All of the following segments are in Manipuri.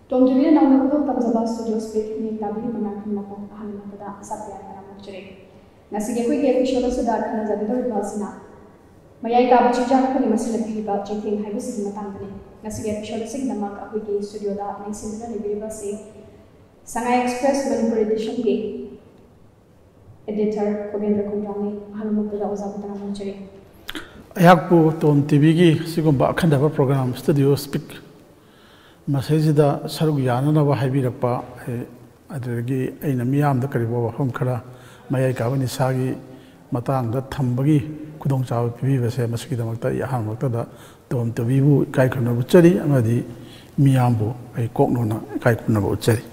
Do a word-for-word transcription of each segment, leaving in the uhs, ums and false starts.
ꯇꯣꯝ ꯇꯤꯚꯤꯅ ꯅꯧꯅ ꯈꯨꯗꯣꯜ ꯇꯝꯖꯕ Studio Speak ꯃꯤꯌꯦꯡ ꯇꯥꯕꯤꯔꯤꯕ ꯃꯌꯥꯝ ꯄꯨꯝꯅꯃꯛꯄꯨ ꯑꯍꯥꯟꯕ ꯃꯛꯇꯗ ꯑꯁꯥꯕ ꯌꯥꯏꯐꯅ ꯃꯥꯡꯖꯔꯤ꯫ ꯉꯁꯤꯒꯤ ꯑꯩꯈꯣꯏꯒꯤ episode ꯑꯁꯤꯗ ꯈꯟꯅꯖꯒꯗꯧꯔꯤꯕ ꯑꯁꯤꯅ ꯃꯌꯥꯏ ꯀꯥꯕ ꯆꯤꯟꯖꯥꯛ ꯑꯩꯈꯣꯏꯅ ꯃꯁꯤꯅ ꯄꯤꯔꯤꯕ ꯆꯩꯊꯦꯡ ꯍꯥꯏꯕꯁꯤꯒꯤ ꯃꯇꯥꯡꯗꯅꯤ꯫ ꯉꯁꯤꯒꯤ episode ꯑꯁꯤꯒꯤꯗꯃꯛ ꯑꯩꯈꯣꯏꯒꯤ studioꯗ ꯂꯦꯡꯁꯤꯟꯗꯨꯅ ꯂꯩꯕꯤꯔꯤꯕ ꯑꯁꯤ ꯁꯉꯥꯏ Express ꯃꯅꯤꯄꯨꯔ editionꯒꯤ editor ꯈꯣꯒꯦꯟꯗ꯭ꯔ ꯈꯣꯡꯖꯥꯎꯅꯤ꯫ ꯑꯍꯥꯟꯕ ꯃꯛꯇꯗ ꯑꯣꯖꯥꯕꯨ ꯇꯔꯥꯝꯅ ꯑꯣꯛꯆꯔꯤ꯫ ꯑꯩꯍꯥꯛꯄꯨ ꯇꯣꯝ ꯇꯤꯚꯤꯒꯤ ꯁꯤꯒꯨꯝꯕ ꯑꯈꯟꯅꯕ program Studio Speak ꯃꯁꯤꯗꯩꯁꯤꯗ ꯁꯔꯨꯛ ꯌꯥꯅꯅꯕ ꯍꯥꯏꯕꯤꯔꯛꯄ, ꯑꯦ, ꯑꯗꯨꯗꯒꯤ ꯑꯩꯅ ꯃꯤꯌꯥꯝꯗ ꯀꯔꯤꯒꯨꯝꯕ ꯋꯥꯐꯝ ꯈꯔ ꯃꯌꯥꯏ ꯀꯥꯕ ꯅꯤꯁꯥꯒꯤ ꯃꯇꯥꯡꯗ ꯊꯝꯕꯒꯤ ꯈꯨꯗꯣꯡꯆꯥꯕ ꯄꯤꯕꯤꯕꯁꯦ, ꯃꯁꯤꯒꯤꯗꯃꯛꯇ ꯑꯩ ꯑꯍꯥꯟꯕꯃꯛꯇꯗ ꯇꯣꯝ ꯇꯤꯚꯤꯕꯨ ꯏꯀꯥꯏ ꯈꯨꯝꯅꯕ ꯎꯠꯆꯔꯤ ꯑꯃꯗꯤ ꯃꯤꯌꯥꯝꯕꯨ ꯑꯩ ꯀꯣꯛ ꯅꯧꯅ ꯏꯀꯥꯏ ꯈꯨꯝꯅꯕ ꯎꯠꯆꯔꯤ꯫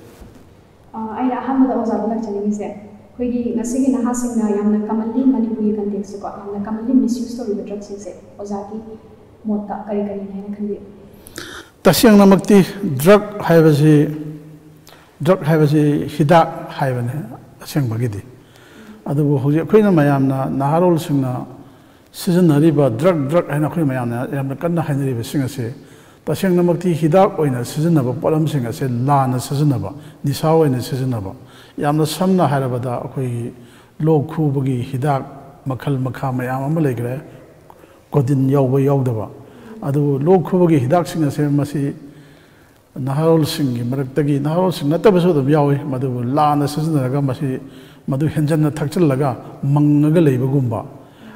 ꯑ, ꯑꯩꯅ ꯑꯍꯥꯟꯕꯗ ꯑꯣꯖꯥꯕꯨ ꯂꯥꯛꯆꯅꯤꯡꯉꯤꯁꯦ, ꯑꯩꯈꯣꯏꯒꯤ ꯉꯁꯤꯒꯤ ꯅꯍꯥꯁꯤꯡꯅ ꯌꯥꯝꯅ commonly ꯃꯅꯤꯄꯨꯔꯒꯤ contextꯇꯀꯣ ꯌꯥꯝꯅ commonly misuse ꯇꯧꯔꯤꯕ drugꯁꯤꯡꯁꯦ ꯑꯣꯖꯥꯒꯤ ꯃꯣꯠꯇ ꯀꯔꯤ ꯀꯔꯤꯅꯤ ꯍꯥꯏꯅ ꯈꯟꯕꯤ? ꯇꯁꯦꯡꯅꯃꯛꯇꯤ drug ꯍꯥꯏꯕꯁꯤ, drug ꯍꯥꯏꯕꯁꯤ ꯍꯤꯗꯥꯛ ꯍꯥꯏꯕꯅꯤ ꯑꯁꯦꯡꯕꯒꯤꯗꯤ꯫ ꯑꯗꯨꯕꯨ ꯍꯧꯖꯤꯛ ꯑꯩꯈꯣꯏꯅ ꯃꯌꯥꯝꯅ, ꯅꯍꯥꯔꯣꯜꯁꯤꯡꯅ ꯁꯤꯖꯤꯟꯅꯔꯤꯕ drug, drug ꯍꯥꯏꯅ ꯑꯩꯈꯣꯏ ꯃꯌꯥꯝꯅ ꯌꯥꯝꯅ ꯀꯟꯅ ꯍꯥꯏꯅꯔꯤꯕꯁꯤꯡ ꯑꯁꯤ ꯇꯁꯦꯡꯅꯃꯛꯇꯤ ꯍꯤꯗꯥꯛ ꯑꯣꯏꯅ ꯁꯤꯖꯤꯟꯅꯕ ꯄꯣꯠꯂꯝꯁꯤꯡ ꯑꯁꯦ ꯂꯥꯟꯅ ꯁꯤꯖꯤꯟꯅꯕ, ꯅꯤꯁꯥ ꯑꯣꯏꯅ ꯁꯤꯖꯤꯟꯅꯕ, ꯌꯥꯝꯅ ꯁꯝꯅ ꯍꯥꯏꯔꯕꯗ ꯑꯩꯈꯣꯏꯒꯤ ꯂꯣꯛ ꯈꯨꯕꯒꯤ ꯍꯤꯗꯥꯛ ꯃꯈꯜ ꯃꯈꯥ ꯃꯌꯥꯝ ꯑꯃ ꯂꯩꯈ꯭ꯔꯦ, codeine ꯌꯥꯎꯕ ꯌꯥꯎꯗꯕ꯫ ꯑꯗꯨꯕꯨ ꯂꯣꯛ ꯈꯨꯕꯒꯤ ꯍꯤꯗꯥꯛꯁꯤꯡ ꯑꯁꯦ ꯃꯁꯤ ꯅꯍꯥꯔꯣꯜꯁꯤꯡꯒꯤ ꯃꯔꯛꯇꯒꯤ, ꯅꯍꯥꯔꯣꯜꯁꯤꯡ ꯅꯠꯇꯕꯁꯨ ꯑꯗꯨꯝ ꯌꯥꯎꯏ, ꯃꯗꯨꯕꯨ ꯂꯥꯟꯅ ꯁꯤꯖꯤꯟꯅꯔꯒ ꯃꯁꯤ ꯃꯗꯨ ꯍꯦꯟꯖꯟꯅ ꯊꯛꯆꯤꯜꯂꯒ ꯃꯪꯉꯒ ꯂꯩꯕꯒꯨꯝꯕ,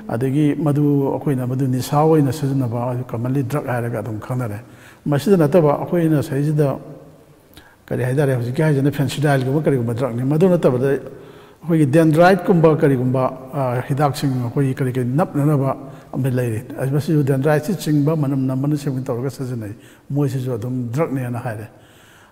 ꯑꯗꯒꯤ ꯃꯗꯨ ꯑꯩꯈꯣꯏꯅ ꯃꯗꯨ ꯅꯤꯁꯥ ꯑꯣꯏꯅ ꯁꯤꯖꯤꯟꯅꯕ, ꯑꯗꯨ commonly drug ꯍꯥꯏꯔꯒ ꯑꯗꯨꯝ ꯈꯪꯅꯔꯦ꯫ ꯃꯁꯤꯗ ꯅꯠꯇꯕ ꯑꯩꯈꯣꯏꯅ ꯁꯤꯗꯩꯁꯤꯗ ꯀꯔꯤ ꯍꯥꯏꯇꯥꯔꯦ, ꯍꯧꯖꯤꯛꯀꯤ ꯍꯥꯏꯁꯤꯅ phenyledine ꯒꯨꯝꯕ ꯀꯔꯤꯒꯨꯝꯕ drug ꯅꯤ꯫ ꯃꯗꯨ ꯅꯠꯇꯕꯗ ꯑꯩꯈꯣꯏꯒꯤ dendrite ꯀꯨꯝꯕ ꯀꯔꯤꯒꯨꯝꯕ, ꯑ, ꯍꯤꯗꯥꯛꯁꯤꯡ ꯑꯩꯈꯣꯏꯒꯤ ꯀꯔꯤ ꯀꯔꯤ ꯅꯞꯅꯅꯕ ꯑꯃ ꯂꯩꯔꯤ꯫ ꯑ, ꯃꯁꯤꯁꯨ dendrite ꯁꯤ ꯆꯤꯡꯕ ꯃꯅꯝ ꯅꯝꯕꯅꯆꯤꯡꯕ ꯇꯧꯔꯒ ꯁꯤꯖꯤꯟꯅꯩ꯫ ꯃꯣꯏꯁꯤꯁꯨ ꯑꯗꯨꯝ drug ꯅꯦꯅ ꯍꯥꯏꯔꯦ꯫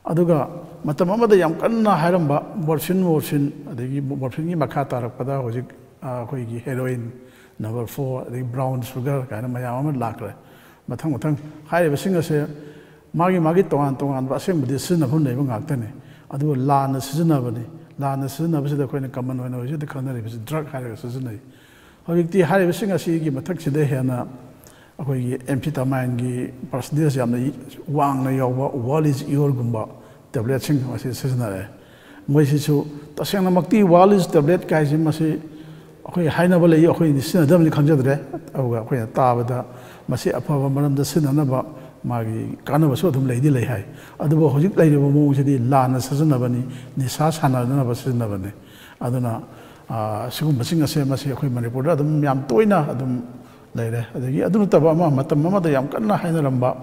ꯑꯗꯨꯒ ꯃꯇꯝ ꯑꯃꯗ ꯌꯥꯝ ꯀꯟꯅ ꯍꯥꯏꯔꯝꯕ morphine, morphine, ꯑꯗꯒꯤ morphine ꯒꯤ ꯃꯈꯥ ꯇꯥꯔꯛꯄꯗ ꯍꯧꯖꯤꯛ, ꯑ, ꯑꯩꯈꯣꯏꯒꯤ heroin, number four, ꯑꯗꯒꯤ brown sugar ꯀꯥꯏꯅ ꯃꯌꯥꯝ ꯑꯃ ꯂꯥꯛꯈ꯭ꯔꯦ꯫ ꯃꯊꯪ ꯃꯊꯪ ꯍꯥꯏꯔꯤꯕꯁꯤꯡ ꯑꯁꯦ ꯃꯥꯒꯤ ꯃꯥꯒꯤ ꯇꯣꯉꯥꯟ ꯇꯣꯉꯥꯟꯕ ꯑꯁꯦꯡꯕꯗꯤ ꯁꯤꯖꯤꯟꯅꯐꯝ ꯂꯩꯕ ꯉꯥꯛꯇꯅꯤ꯫ ꯑꯗꯨꯕꯨ ꯂꯥꯟꯅ ꯁꯤꯖꯤꯟꯅꯕꯅꯤ꯫ ꯂꯥꯟꯅ ꯁꯤꯖꯤꯟꯅꯕꯁꯤꯗ ꯑꯩꯈꯣꯏꯅ common ꯑꯣꯏꯅ ꯍꯧꯖꯤꯛ ꯈꯪꯅꯔꯤꯕꯁꯤ drug ꯍꯥꯏꯔꯒ ꯁꯤꯖꯤꯟꯅꯩ꯫ ꯍꯧꯖꯤꯛꯇꯤ ꯍꯥꯏꯔꯤꯕꯁꯤꯡ ꯑꯁꯤꯒꯤ ꯃꯊꯛꯁꯤꯗ ꯍꯦꯟꯅ ꯑꯩꯈꯣꯏꯒꯤ amphetamine-ꯒꯤ percentage ꯌꯥꯝꯅ ꯋꯥꯡꯅ ꯌꯥꯎꯕ World is Your-ꯒꯨꯝꯕ tablet-ꯁꯤꯡ ꯑꯁꯤ ꯁꯤꯖꯤꯟꯅꯔꯦ꯫ ꯃꯣꯏꯁꯤꯁꯨ ꯇꯁꯦꯡꯅꯃꯛꯇꯤ World is Tablet ꯀꯥꯏꯁꯦ ꯃꯁꯤ ꯑꯩꯈꯣꯏ ꯍꯥꯏꯅꯕ ꯂꯩ, ꯑꯩꯈꯣꯏꯗꯤ ꯁꯤꯖꯤꯟꯅꯗꯕꯅꯤ ꯈꯪꯖꯗ꯭ꯔꯦ꯫ ꯑꯗꯨꯒ ꯑꯩꯈꯣꯏꯅ ꯇꯥꯕꯗ ꯃꯁꯤ ꯑꯐꯕ ꯃꯔꯝꯗ ꯁꯤꯖꯤꯟꯅꯅꯕ ꯃꯥꯒꯤ ꯀꯥꯟꯅꯕꯁꯨ ꯑꯗꯨꯝ ꯂꯩꯗꯤ ꯂꯩ ꯍꯥꯏ꯫ ꯑꯗꯨꯕꯨ ꯍꯧꯖꯤꯛ ꯂꯩꯔꯤꯕ ꯃꯑꯣꯡꯁꯤꯗꯤ ꯂꯥꯟꯅ ꯁꯤꯖꯤꯟꯅꯕꯅꯤ, ꯅꯤꯁꯥ ꯁꯥꯟꯅꯅꯕ ꯁꯤꯖꯤꯟꯅꯕꯅꯤ꯫ ꯑꯗꯨꯅ, ꯑ, ꯁꯤꯒꯨꯝꯕꯁꯤꯡ ꯑꯁꯦ ꯃꯁꯤ ꯑꯩꯈꯣꯏ ꯃꯅꯤꯄꯨꯔꯗ ꯑꯗꯨꯝ ꯌꯥꯝ ꯇꯣꯏꯅ ꯑꯗꯨꯝ ꯂꯩꯔꯦ꯫ ꯑꯗꯒꯤ ꯑꯗꯨ ꯅꯠꯇꯕ ꯑꯃ ꯃꯇꯝ ꯑꯃꯗ ꯌꯥꯝ ꯀꯟꯅ ꯍꯥꯏꯅꯔꯝꯕ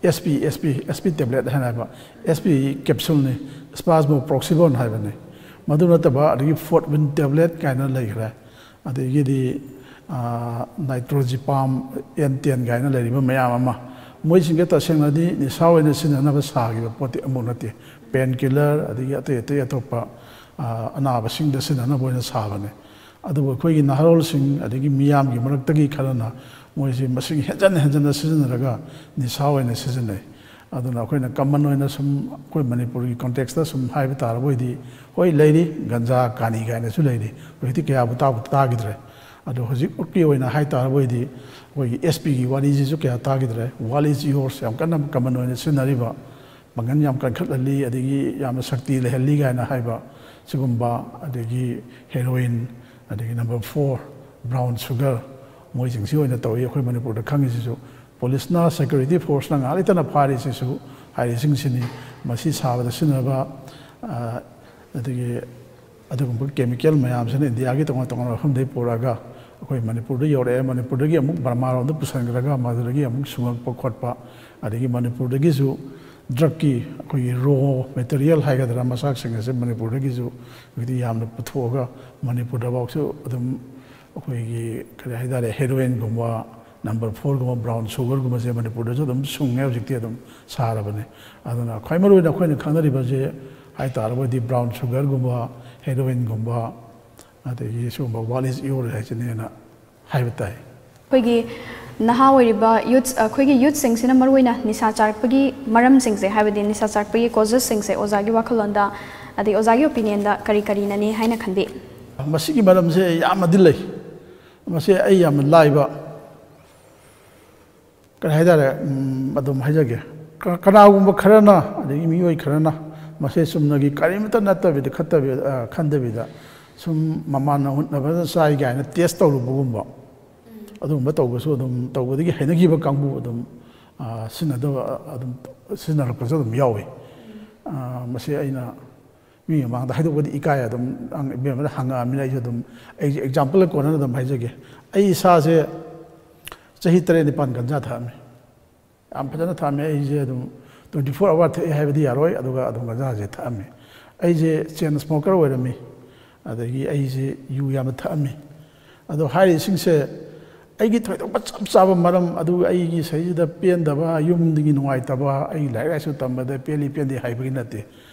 S P, S P, S P tablet ꯍꯥꯏꯅ ꯍꯥꯏꯕ, S P capsule-ꯅꯤ, spasmoproxeban ꯍꯥꯏꯕꯅꯤ꯫ ꯃꯗꯨ ꯅꯠꯇꯕ ꯑꯗꯒꯤ Fortwin tablet ꯀꯥꯏꯅ ꯂꯩꯈ꯭ꯔꯦ꯫ ꯑꯗꯒꯤꯗꯤ, ꯑ, nitrozepam N ten ꯀꯥꯏꯅ ꯂꯩꯔꯤꯕ ꯃꯌꯥꯝ ꯑꯃ, ꯃꯣꯏꯁꯤꯡꯁꯦ ꯇꯁꯦꯡꯅꯗꯤ ꯅꯤꯁꯥ ꯑꯣꯏꯅ ꯁꯤꯖꯤꯟꯅꯅꯕ ꯁꯥꯈꯤꯕ ꯄꯣꯠꯇꯤ ꯑꯃꯨꯛ ꯅꯠꯇꯦ꯫ Painkiller, ꯑꯗꯒꯤ ꯑꯇꯩ ꯑꯇꯩ ꯑꯇꯣꯞꯄ, ꯑ, ꯑꯅꯥꯕꯁꯤꯡꯗ ꯁꯤꯖꯤꯟꯅꯅꯕ ꯑꯣꯏꯅ ꯁꯥꯕꯅꯦ꯫ ꯑꯗꯨꯕꯨ ꯑꯩꯈꯣꯏꯒꯤ ꯅꯍꯥꯔꯣꯜꯁꯤꯡ ꯑꯗꯒꯤ ꯃꯤꯌꯥꯝꯒꯤ ꯃꯔꯛꯇꯒꯤ ꯈꯔꯅ ꯃꯣꯏꯁꯤ ꯃꯁꯤꯡ ꯍꯦꯟꯖꯟ ꯍꯦꯟꯖꯟꯅ ꯁꯤꯖꯤꯟꯅꯔꯒ ꯅꯤꯁꯥ ꯑꯣꯏꯅ ꯁꯤꯖꯤꯟꯅꯩ꯫ ꯑꯗꯨꯅ ꯑꯩꯈꯣꯏꯅ common ꯑꯣꯏꯅ ꯁꯨꯝ ꯑꯩꯈꯣꯏ ꯃꯅꯤꯄꯨꯔꯒꯤ context-ꯇ ꯁꯨꯝ ꯍꯥꯏꯕ ꯇꯥꯔꯕ ꯑꯣꯏꯗꯤ, ꯍꯣꯏ, ꯂꯩꯔꯤ, ꯒꯟꯖꯥ, ꯀꯥꯅꯤ ꯀꯥꯏꯅꯁꯨ ꯂꯩꯔꯤ꯫ ꯍꯧꯖꯤꯛꯇꯤ ꯀꯌꯥꯕꯨ ꯇꯥꯕꯨ ꯇꯥꯈꯤꯗ꯭ꯔꯦ꯫ ꯑꯗꯣ ꯍꯧꯖꯤꯛꯀꯤ ꯑꯣꯏꯅ ꯍꯥꯏ ꯇꯥꯔꯕ ꯑꯣꯏꯗꯤ ꯑꯩꯈꯣꯏꯒꯤ S P-ꯒꯤ ꯋꯥꯔꯤꯁꯤꯁꯨ ꯀꯌꯥ ꯇꯥꯈꯤꯗ꯭ꯔꯦ꯫ World is Yours ꯌꯥꯝ ꯀꯟꯅ common ꯑꯣꯏꯅ ꯁꯤꯖꯤꯟꯅꯔꯤꯕ, ꯄꯥꯡꯒꯜ ꯌꯥꯝ ꯀꯟꯈꯠꯍꯜꯂꯤ, ꯑꯗꯒꯤ ꯌꯥꯝꯅ ꯁꯛꯇꯤ ꯂꯩꯍꯜꯂꯤ ꯀꯥꯏꯅ ꯍꯥꯏꯕ ꯁꯤꯒꯨꯝꯕ, ꯑꯗꯒꯤ heroin, ꯑꯗꯒꯤ number four brown sugar, ꯃꯣꯏꯁꯤꯡꯁꯤ ꯑꯣꯏꯅ ꯇꯧꯏ ꯑꯩꯈꯣꯏ ꯃꯅꯤꯄꯨꯔꯗ ꯈꯪꯉꯤꯁꯤꯁꯨ꯫ Police-ꯅ, security force-ꯅ ꯉꯥꯏꯍꯥꯛ ꯂꯩꯇꯅ ꯐꯥꯔꯤꯁꯤꯁꯨ, ꯍꯥꯏꯔꯤꯁꯤꯡꯁꯤꯅꯤ꯫ ꯃꯁꯤ ꯁꯥꯕꯗ ꯁꯤꯖꯤꯟꯅꯕ, ꯑ, ꯑꯗꯒꯤ ꯑꯗꯨꯒꯨꯝꯕ chemical ꯃꯌꯥꯝꯁꯤꯅ ꯏꯟꯗꯤꯌꯥꯒꯤ ꯇꯣꯉꯥꯟ ꯇꯣꯉꯥꯟꯕ ꯃꯐꯝꯗꯒꯤ ꯄꯨꯔꯛꯑꯒ ꯑꯩꯈꯣꯏ ꯃꯅꯤꯄꯨꯔꯗ ꯌꯧꯔꯛꯑꯦ, ꯃꯅꯤꯄꯨꯔꯗꯒꯤ ꯑꯃꯨꯛ ꯕꯔꯃꯥꯔꯣꯝꯗ ꯄꯨꯁꯤꯟꯈ꯭ꯔꯒ ꯃꯗꯨꯗꯒꯤ ꯑꯃꯨꯛ ꯁꯨꯡꯉꯛꯄ ꯈꯣꯠꯄ, ꯑꯗꯒꯤ ꯃꯅꯤꯄꯨꯔꯗꯒꯤꯁꯨ drug-ꯀꯤ ꯑꯩꯈꯣꯏꯒꯤ raw material ꯍꯥꯏꯒꯗ꯭ꯔꯥ, ꯃꯆꯥꯛꯁꯤꯡ ꯑꯁꯦ ꯃꯅꯤꯄꯨꯔꯗꯒꯤꯁꯨ ꯍꯧꯖꯤꯛꯇꯤ ꯌꯥꯝꯅ ꯄꯨꯊꯣꯛꯑꯒ ꯃꯅꯤꯄꯨꯔꯗꯐꯥꯎꯁꯨ ꯑꯗꯨꯝ ꯑꯩꯈꯣꯏꯒꯤ ꯀꯔꯤ ꯍꯥꯏꯇꯥꯔꯦ, heroin-ꯒꯨꯝꯕ, number four-ꯒꯨꯝꯕ, brown sugar-ꯒꯨꯝꯕꯁꯦ ꯃꯅꯤꯄꯨꯔꯗꯁꯨ ꯑꯗꯨꯝ ꯁꯨꯡꯉꯦ, ꯍꯧꯖꯤꯛꯇꯤ ꯑꯗꯨꯝ ꯁꯥꯔꯕꯅꯦ꯫ ꯑꯗꯨꯅ ꯈ꯭ꯋꯥꯏ ꯃꯔꯨꯑꯣꯏꯅ ꯑꯩꯈꯣꯏꯅ ꯈꯪꯅꯔꯤꯕꯁꯦ ꯍꯥꯏ ꯇꯥꯔꯕꯗꯤ brown sugar-ꯒꯨꯝꯕ, heroin-ꯒꯨꯝꯕ, ꯑꯗꯒꯤ ꯁꯤꯒꯨꯝꯕ World is Your ꯍꯥꯏꯁꯤꯅꯦꯅ ꯍꯥꯏꯕ ꯇꯥꯏ꯫ ꯑꯩꯈꯣꯏꯒꯤ ꯅꯍꯥ ꯑꯣꯏꯔꯤꯕ youths, ꯑꯩꯈꯣꯏꯒꯤ youthꯁꯤꯡꯁꯤꯅ ꯃꯔꯨꯑꯣꯏꯅ ꯅꯤꯁꯥ ꯆꯥꯔꯛꯄꯒꯤ ꯃꯔꯝꯁꯤꯡꯁꯦ, ꯍꯥꯏꯕꯗꯤ ꯅꯤꯁꯥ ꯆꯥꯔꯛꯄꯒꯤ causes-ꯁꯤꯡꯁꯦ ꯑꯣꯖꯥꯒꯤ ꯋꯥꯈꯜꯂꯣꯟꯗ, ꯑꯗꯩ ꯑꯣꯖꯥꯒꯤ opinion-ꯗ ꯀꯔꯤ ꯀꯔꯤꯅꯅꯤ ꯍꯥꯏꯅ ꯈꯟꯕꯤ? ꯃꯁꯤꯒꯤ ꯃꯔꯝꯁꯦ ꯌꯥꯝꯅꯗꯤ ꯂꯩ꯫ ꯃꯁꯤ ꯑꯩ ꯌꯥꯝꯅ ꯂꯥꯏꯕ, ꯀꯔꯤ ꯍꯥꯏꯇꯥꯔꯦ, ꯎꯝ, ꯑꯗꯨꯝ ꯍꯥꯏꯖꯒꯦ꯫ ꯀ-, ꯀꯅꯥꯒꯨꯝꯕ ꯈꯔꯅ, ꯑꯗꯒꯤ ꯃꯤꯑꯣꯏ ꯈꯔꯅ ꯃꯁꯤ ꯆꯨꯝꯅꯒꯤ ꯀꯔꯤꯃꯇ ꯅꯠꯇꯕꯤꯗ, ꯈꯠꯇꯕꯤ-, ꯑ, ꯈꯟꯗꯕꯤꯗ ꯁꯨꯝ ꯃꯃꯥꯟꯅ ꯍꯨꯠꯅꯕꯗ ꯆꯥꯏ ꯀꯥꯏꯅ test ꯇꯧꯔꯨꯕꯒꯨꯝꯕ, ꯑꯗꯨꯒꯨꯝꯕ ꯇꯧꯕꯁꯨ ꯑꯗꯨꯝ, ꯇꯧꯕꯗꯒꯤ ꯍꯩꯅꯈꯤꯕ ꯀꯥꯡꯕꯨ ꯑꯗꯨꯝ, ꯑ, ꯁꯤꯖꯤꯟꯅꯗꯕ, ꯑ, ꯑꯗꯨꯝ ꯁꯤꯖꯤꯟꯅꯔꯛꯄꯁꯨ ꯑꯗꯨꯝ ꯌꯥꯎꯏ꯫ ꯑ, ꯃꯁꯤ ꯑꯩꯅ ꯃꯤ ꯃꯃꯥꯡꯗ ꯍꯥꯏꯗꯣꯛꯄꯗꯤ ꯏꯀꯥꯏ꯫ ꯑꯗꯨꯝ ꯅꯪ ꯏꯕꯦꯝꯃꯅ ꯍꯪꯉꯛꯑꯃꯤꯅ ꯑꯩꯁꯨ ꯑꯗꯨꯝ, ꯑꯩꯁꯦ example ꯀꯣꯟꯅꯅ ꯑꯗꯨꯝ ꯍꯥꯏꯖꯒꯦ꯫ ꯑꯩ ꯏꯁꯥꯁꯦ ꯆꯍꯤ ꯇꯔꯦꯠ ꯅꯤꯄꯥꯟ ꯒꯟꯖꯥ ꯊꯛꯑꯝꯃꯤ꯫ ꯌꯥꯝ ꯐꯖꯅ ꯊꯛꯑꯝꯃꯤ꯫ ꯑꯩꯁꯦ ꯑꯗꯨꯝ twenty four hour ꯊꯛꯑꯦ ꯍꯥꯏꯕꯗꯤ ꯌꯥꯔꯣꯏ, ꯑꯗꯨꯒ ꯑꯗꯨꯝ ꯒꯟꯖꯥꯁꯦ ꯊꯛꯑꯝꯃꯤ꯫ ꯑꯩꯁꯦ chain smoker ꯑꯣꯏꯔꯝꯃꯤ, ꯑꯗꯒꯤ ꯑꯩꯁꯦ ꯌꯨ ꯌꯥꯝꯅ ꯊꯛꯑꯝꯃꯤ꯫ ꯑꯗꯣ ꯍꯥꯏꯔꯤꯁꯤꯡꯁꯦ ꯑꯩꯒꯤ ꯊꯣꯏꯗꯣꯛꯄ ꯆꯞ ꯆꯥꯕ ꯃꯔꯝ ꯑꯗꯨ, ꯑꯩꯒꯤ ꯁꯤꯗꯩꯁꯤꯗ ꯄꯦꯟꯗꯕ, ꯌꯨꯝꯗꯒꯤ ꯅꯨꯡꯉꯥꯏꯇꯕ, ꯑꯩꯒꯤ ꯂꯥꯏꯔꯤꯛ ꯂꯥꯏꯁꯨ ꯇꯝꯕꯗ ꯄꯦꯜꯂꯤ ꯄꯦꯟꯗꯦ ꯍꯥꯏꯕꯒꯤ ꯅꯠꯇꯦ꯫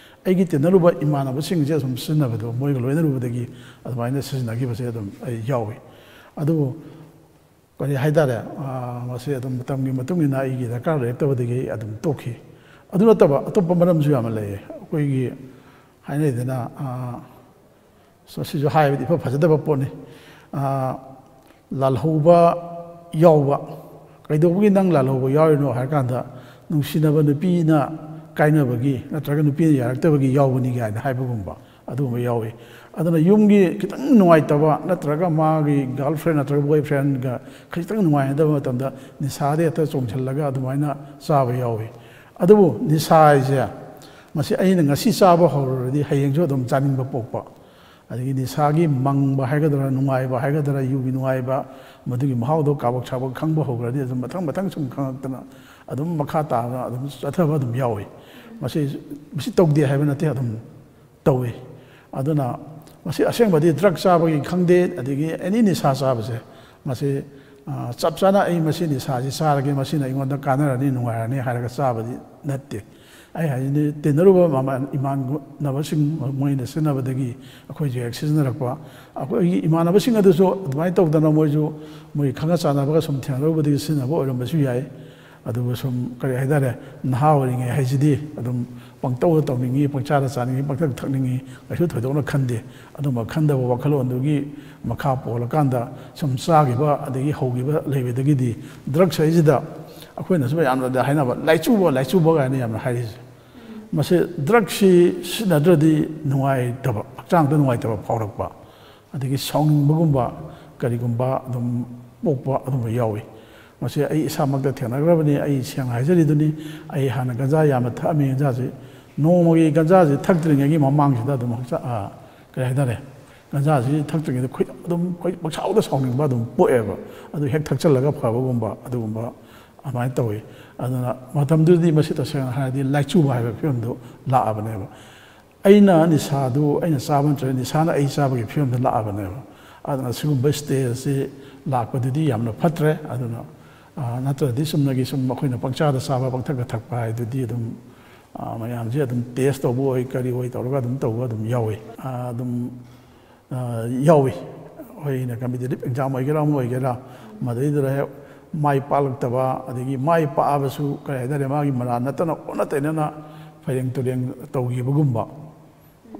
ꯑꯩꯒꯤ ꯇꯤꯟꯅꯔꯨꯕ ꯏꯃꯥꯟꯅꯕꯁꯤꯡꯁꯦ ꯑꯁꯨꯝ ꯁꯤꯖꯤꯟꯅꯕꯗꯣ, ꯃꯣꯏꯒ ꯂꯣꯏꯅꯔꯨꯕꯗꯒꯤ ꯑꯗꯨꯃꯥꯏꯅ ꯁꯤꯖꯤꯟꯅꯈꯤꯕꯁꯦ ꯑꯗꯨꯝ ꯑꯩ ꯌꯥꯎꯏ꯫ ꯑꯗꯨꯕꯨ ꯀꯔꯤ ꯍꯥꯏꯇꯥꯔꯦ, ꯑꯥ, ꯃꯁꯤ ꯑꯗꯨꯝ ꯃꯇꯝꯒꯤ ꯃꯇꯨꯡ ꯏꯟꯅ ꯑꯩꯒꯤ ꯗꯔꯀꯥꯔ ꯂꯩꯔꯛꯇꯕꯗꯒꯤ ꯑꯩ ꯑꯗꯨꯝ ꯇꯣꯛꯈꯤ꯫ ꯑꯗꯨ ꯅꯠꯇꯕ ꯑꯇꯣꯞꯄ ꯃꯔꯝꯁꯨ ꯌꯥꯝꯅ ꯂꯩꯌꯦ꯫ ꯑꯩꯈꯣꯏꯒꯤ ꯍꯥꯏꯅꯩꯗꯅ, ꯑꯥ, ꯁꯤꯁꯨ ꯍꯥꯏꯕꯗꯤ ꯏꯐ ꯐꯖꯗꯕ ꯄꯣꯠꯅꯤ꯫ ꯑꯥ, ꯂꯥꯜꯍꯧꯕ ꯌꯥꯎꯕ꯫ ꯀꯩꯗꯧꯕꯒꯤ ꯅꯪ ꯂꯥꯜꯍꯧꯕ ꯌꯥꯎꯔꯤꯅꯣ ꯍꯥꯏꯔ ꯀꯥꯟꯗ, ꯅꯨꯡꯁꯤꯅꯕ ꯅꯨꯄꯤꯅ ꯀꯥꯏꯅꯕꯒꯤ ꯅꯠꯇ꯭ꯔꯒ ꯅꯨꯄꯤꯅ ꯌꯥꯔꯛꯇꯕꯒꯤ ꯌꯥꯎꯕꯅꯤ ꯀꯥꯏꯅ ꯍꯥꯏꯕꯒꯨꯝꯕ, ꯑꯗꯨꯒꯨꯝꯕ ꯌꯥꯎꯏ꯫ ꯑꯗꯨꯅ ꯌꯨꯝꯒꯤ ꯈꯤꯇꯪ ꯅꯨꯡꯉꯥꯏꯇꯕ ꯅꯠꯇ꯭ꯔꯒ ꯃꯥꯒꯤ girlfriend ꯅꯠꯇ꯭ꯔꯒ boyfriendꯒ ꯈꯤꯇꯪ ꯅꯨꯡꯉꯥꯏꯅꯗꯕ ꯃꯇꯝꯗ ꯅꯤꯁꯥꯗ ꯍꯦꯛꯇ ꯆꯣꯡꯁꯤꯜꯂꯒ ꯑꯗꯨꯃꯥꯏꯅ ꯆꯥꯕ ꯌꯥꯎꯏ꯫ ꯑꯗꯨꯕꯨ ꯅꯤꯁꯥ ꯍꯥꯏꯁꯦ, ꯃꯁꯤ ꯑꯩꯅ ꯉꯁꯤ ꯆꯥꯕ ꯍꯧꯔꯨꯔꯗꯤ ꯍꯌꯦꯡꯁꯨ ꯑꯗꯨꯝ ꯆꯥꯅꯤꯡꯕ ꯄꯣꯛꯄ, ꯑꯗꯒꯤ ꯅꯤꯁꯥꯒꯤ ꯃꯪꯕ ꯍꯥꯏꯒꯗ꯭ꯔꯥ, ꯅꯨꯡꯉꯥꯏꯕ ꯍꯥꯏꯒꯗ꯭ꯔꯥ, ꯌꯨꯒꯤ ꯅꯨꯡꯉꯥꯏꯕ, ꯃꯗꯨꯒꯤ ꯃꯍꯥꯎꯗꯣ ꯀꯥꯕꯛ ꯁꯥꯕꯛ ꯈꯪꯕ ꯍꯧꯈ꯭ꯔꯗꯤ ꯑꯗꯨꯝ ꯃꯊꯪ ꯃꯊꯪ ꯁꯨꯝ ꯈꯪꯉꯛꯇꯅ ꯑꯗꯨꯝ ꯃꯈꯥ ꯇꯥꯅ ꯑꯗꯨꯝ ꯆꯠꯊꯕ ꯑꯗꯨꯝ ꯌꯥꯎꯏ꯫ ꯃꯁꯤ, ꯃꯁꯤ ꯇꯧꯗꯦ ꯍꯥꯏꯕ ꯅꯠꯇꯦ, ꯑꯗꯨꯝ ꯇꯧꯏ꯫ ꯑꯗꯨꯅ ꯃꯁꯤ ꯑꯁꯦꯡꯕꯗꯤ drug ꯆꯥꯕꯒꯤ ꯈꯪꯗꯦ, ꯑꯗꯒꯤ any ꯅꯤꯁꯥ ꯆꯥꯕꯁꯦ, ꯃꯁꯤ, ꯑ, ꯆꯞ ꯆꯥꯅ ꯑꯩ ꯃꯁꯤ ꯅꯤꯁꯥꯁꯤ ꯆꯥꯔꯒꯦ, ꯃꯁꯤꯅ ꯑꯩꯉꯣꯟꯗ ꯀꯥꯟꯅꯔꯅꯤ, ꯅꯨꯡꯉꯥꯏꯔꯅꯤ ꯍꯥꯏꯔꯒ ꯆꯥꯕꯗꯤ ꯅꯠꯇꯦ꯫ ꯑꯩ ꯍꯥꯏꯁꯤꯗꯤ ꯇꯤꯟꯅꯔꯨꯕ ꯃꯃꯥꯟ-, ꯏꯃꯥꯟꯅꯕꯁꯤꯡ ꯃꯣꯏꯅ ꯁꯤꯖꯤꯟꯅꯕꯗꯒꯤ ꯑꯩꯈꯣꯏꯁꯨ ꯍꯦꯛ ꯁꯤꯖꯤꯟꯅꯔꯛꯄ꯫ ꯑꯩꯈꯣꯏꯒꯤ ꯏꯃꯥꯟꯅꯕꯁꯤꯡ ꯑꯗꯨꯁꯨ ꯑꯗꯨꯃꯥꯏꯅ ꯇꯧꯗꯅ ꯃꯣꯏꯁꯨ ꯃꯣꯏ ꯈꯪꯅ ꯆꯥꯟꯅꯕꯒ ꯁꯨꯝ ꯊꯦꯡꯅꯔꯨꯕꯗꯒꯤ ꯁꯤꯖꯤꯟꯅꯕ ꯑꯣꯏꯔꯝꯕꯁꯨ ꯌꯥꯏ꯫ ꯑꯗꯨꯒ ꯁꯨꯝ ꯀꯔꯤ ꯍꯥꯏꯇꯥꯔꯦ, ꯅꯍꯥ ꯑꯣꯏꯔꯤꯉꯩ ꯍꯥꯏꯁꯤꯗꯤ ꯑꯗꯨꯝ ꯄꯪꯇꯧꯗ ꯇꯧꯅꯤꯡꯉꯤ, ꯄꯪꯆꯥꯗ ꯆꯥꯅꯤꯡꯉꯤ, ꯄꯪꯊꯛ ꯊꯛꯅꯤꯡꯉꯤ, ꯀꯩꯁꯨ ꯊꯣꯏꯗꯣꯛꯅ ꯈꯟꯗꯦ꯫ ꯑꯗꯨꯝꯕ ꯈꯟꯗꯕ ꯋꯥꯈꯜꯂꯣꯟꯗꯨꯒꯤ ꯃꯈꯥ ꯄꯣꯜꯂꯀꯥꯟꯗ ꯁꯨꯝ ꯆꯥꯈꯤꯕ ꯑꯗꯒꯤ ꯍꯧꯈꯤꯕ ꯂꯩꯕꯗꯒꯤꯗꯤ drugs ꯍꯥꯏꯁꯤꯗ ꯑꯩꯈꯣꯏꯅꯁꯨ ꯌꯥꯝꯅꯗꯤ ꯍꯥꯏꯅꯕ, "ꯂꯥꯏꯆꯨꯕ, ꯂꯥꯏꯆꯨꯕ" ꯀꯥꯏꯅ ꯌꯥꯝꯅ ꯍꯥꯏꯔꯤꯁꯦ꯫ ꯃꯁꯤ ꯗ꯭ꯔꯒꯁꯤ ꯁꯤꯖꯤꯟꯅꯗ꯭ꯔꯗꯤ ꯅꯨꯡꯉꯥꯏꯇꯕ, ꯍꯛꯆꯥꯡꯗ ꯅꯨꯡꯉꯥꯏꯇꯕ ꯐꯥꯎꯔꯛꯄ, ꯑꯗꯒꯤ ꯁꯥꯎꯅꯤꯡꯕꯒꯨꯝꯕ, ꯀꯔꯤꯒꯨꯝꯕ ꯑꯗꯨꯝ ꯄꯣꯛꯄ ꯑꯗꯨꯝꯕ ꯌꯥꯎꯏ꯫ ꯃꯁꯤ ꯑꯩ ꯏꯁꯥꯃꯛꯇ ꯊꯦꯡꯅꯈ꯭ꯔꯕꯅꯤ꯫ ꯑꯩ ꯁꯦꯡꯅ ꯍꯥꯏꯖꯔꯤꯗꯨꯅꯤ, ꯑꯩ ꯍꯥꯟꯅ ꯒꯟꯖꯥ ꯌꯥꯝꯅ ꯊꯛꯑꯝꯃꯤ꯫ ꯒꯟꯖꯥꯁꯤ ꯅꯣꯡꯃꯒꯤ, ꯒꯟꯖꯥꯁꯤ ꯊꯛꯇ꯭ꯔꯤꯉꯩꯒꯤ ꯃꯃꯥꯡꯁꯤꯗ ꯑꯗꯨꯝ ꯍꯛꯆꯥꯡ, ꯑ, ꯀꯔꯤ ꯍꯥꯏꯇꯥꯔꯦ, ꯒꯟꯖꯥꯁꯤ ꯊꯛꯇ꯭ꯔꯤꯉꯩꯗ ꯈꯣꯏ-, ꯑꯗꯨꯝ ꯑꯩꯈꯣꯏ ꯄꯪꯁꯥꯎꯗ ꯁꯥꯎꯅꯤꯡꯕ ꯑꯗꯨꯝ ꯄꯣꯛꯑꯦꯕ꯫ ꯑꯗꯨ ꯍꯦꯛ ꯊꯛꯆꯜꯂꯒ ꯐꯕꯒꯨꯝꯕ ꯑꯗꯨꯒꯨꯝꯕ ꯑꯗꯨꯃꯥꯏꯅ ꯇꯧꯋꯤ꯫ ꯑꯗꯨꯅ ꯃꯇꯝꯗꯨꯗꯗꯤ ꯃꯁꯤ ꯇꯁꯦꯡꯅ ꯍꯥꯏꯔꯗꯤ ꯂꯥꯏꯆꯨꯕ ꯍꯥꯏꯕ ꯐꯤꯕꯝꯗꯨ ꯂꯥꯛꯑꯕꯅꯦꯕ꯫ ꯑꯩꯅ ꯅꯤꯁꯥꯗꯨ ꯑꯩꯅ ꯆꯥꯕ ꯅꯠꯇ꯭ꯔꯒ ꯅꯤꯁꯥꯅ ꯑꯩ ꯆꯥꯕꯒꯤ ꯐꯤꯕꯝꯗ ꯂꯥꯛꯑꯕꯅꯦꯕ꯫ ꯑꯗꯨꯅ ꯁꯤꯒꯨꯝꯕ stage ꯑꯁꯤ ꯂꯥꯛꯄꯗꯨꯗꯤ ꯌꯥꯝꯅ ꯐꯠꯇ꯭ꯔꯦ꯫ ꯑꯗꯨꯅ, ꯑ, ꯅꯠꯇ꯭ꯔꯗꯤ ꯆꯨꯝꯅꯒꯤ ꯁꯨꯝ ꯑꯩꯈꯣꯏꯅ ꯄꯪꯆꯥꯗ ꯆꯥꯕ, ꯄꯪꯊꯛꯇ ꯊꯛꯄ ꯍꯥꯏꯗꯨꯗꯤ ꯑꯗꯨꯝ, ꯑ, ꯃꯌꯥꯝꯁꯦ ꯑꯗꯨꯝ test ꯇꯧꯕ ꯑꯣꯏ, ꯀꯔꯤ ꯑꯣꯏ ꯇꯧꯔꯒ ꯑꯗꯨꯝ ꯇꯧꯕ ꯑꯗꯨꯝ ꯌꯥꯎꯏ꯫ ꯑ, ꯑꯗꯨꯝ, ꯑ, ꯌꯥꯎꯏ꯫ ꯑꯩꯈꯣꯏꯅ competitive exam ꯑꯣꯏꯒꯦꯔꯥ, ꯑꯃ ꯑꯣꯏꯒꯦꯔꯥ, ꯃꯗꯩꯗꯨꯗ ꯍꯦꯛ ꯃꯥꯏ ꯄꯥꯛꯂꯛꯇꯕ, ꯑꯗꯒꯤ ꯃꯥꯏ ꯄꯥꯛꯑꯕꯁꯨ, ꯀꯔꯤ ꯍꯥꯏꯇꯥꯔꯦ, ꯃꯥꯒꯤ ꯃꯔꯥ ꯅꯠꯇꯅ ꯑꯣꯟꯅ ꯇꯩꯅꯅ ꯐꯩꯔꯦꯡ ꯇꯨꯔꯦꯡ ꯇꯧꯈꯤꯕꯒꯨꯝꯕ꯫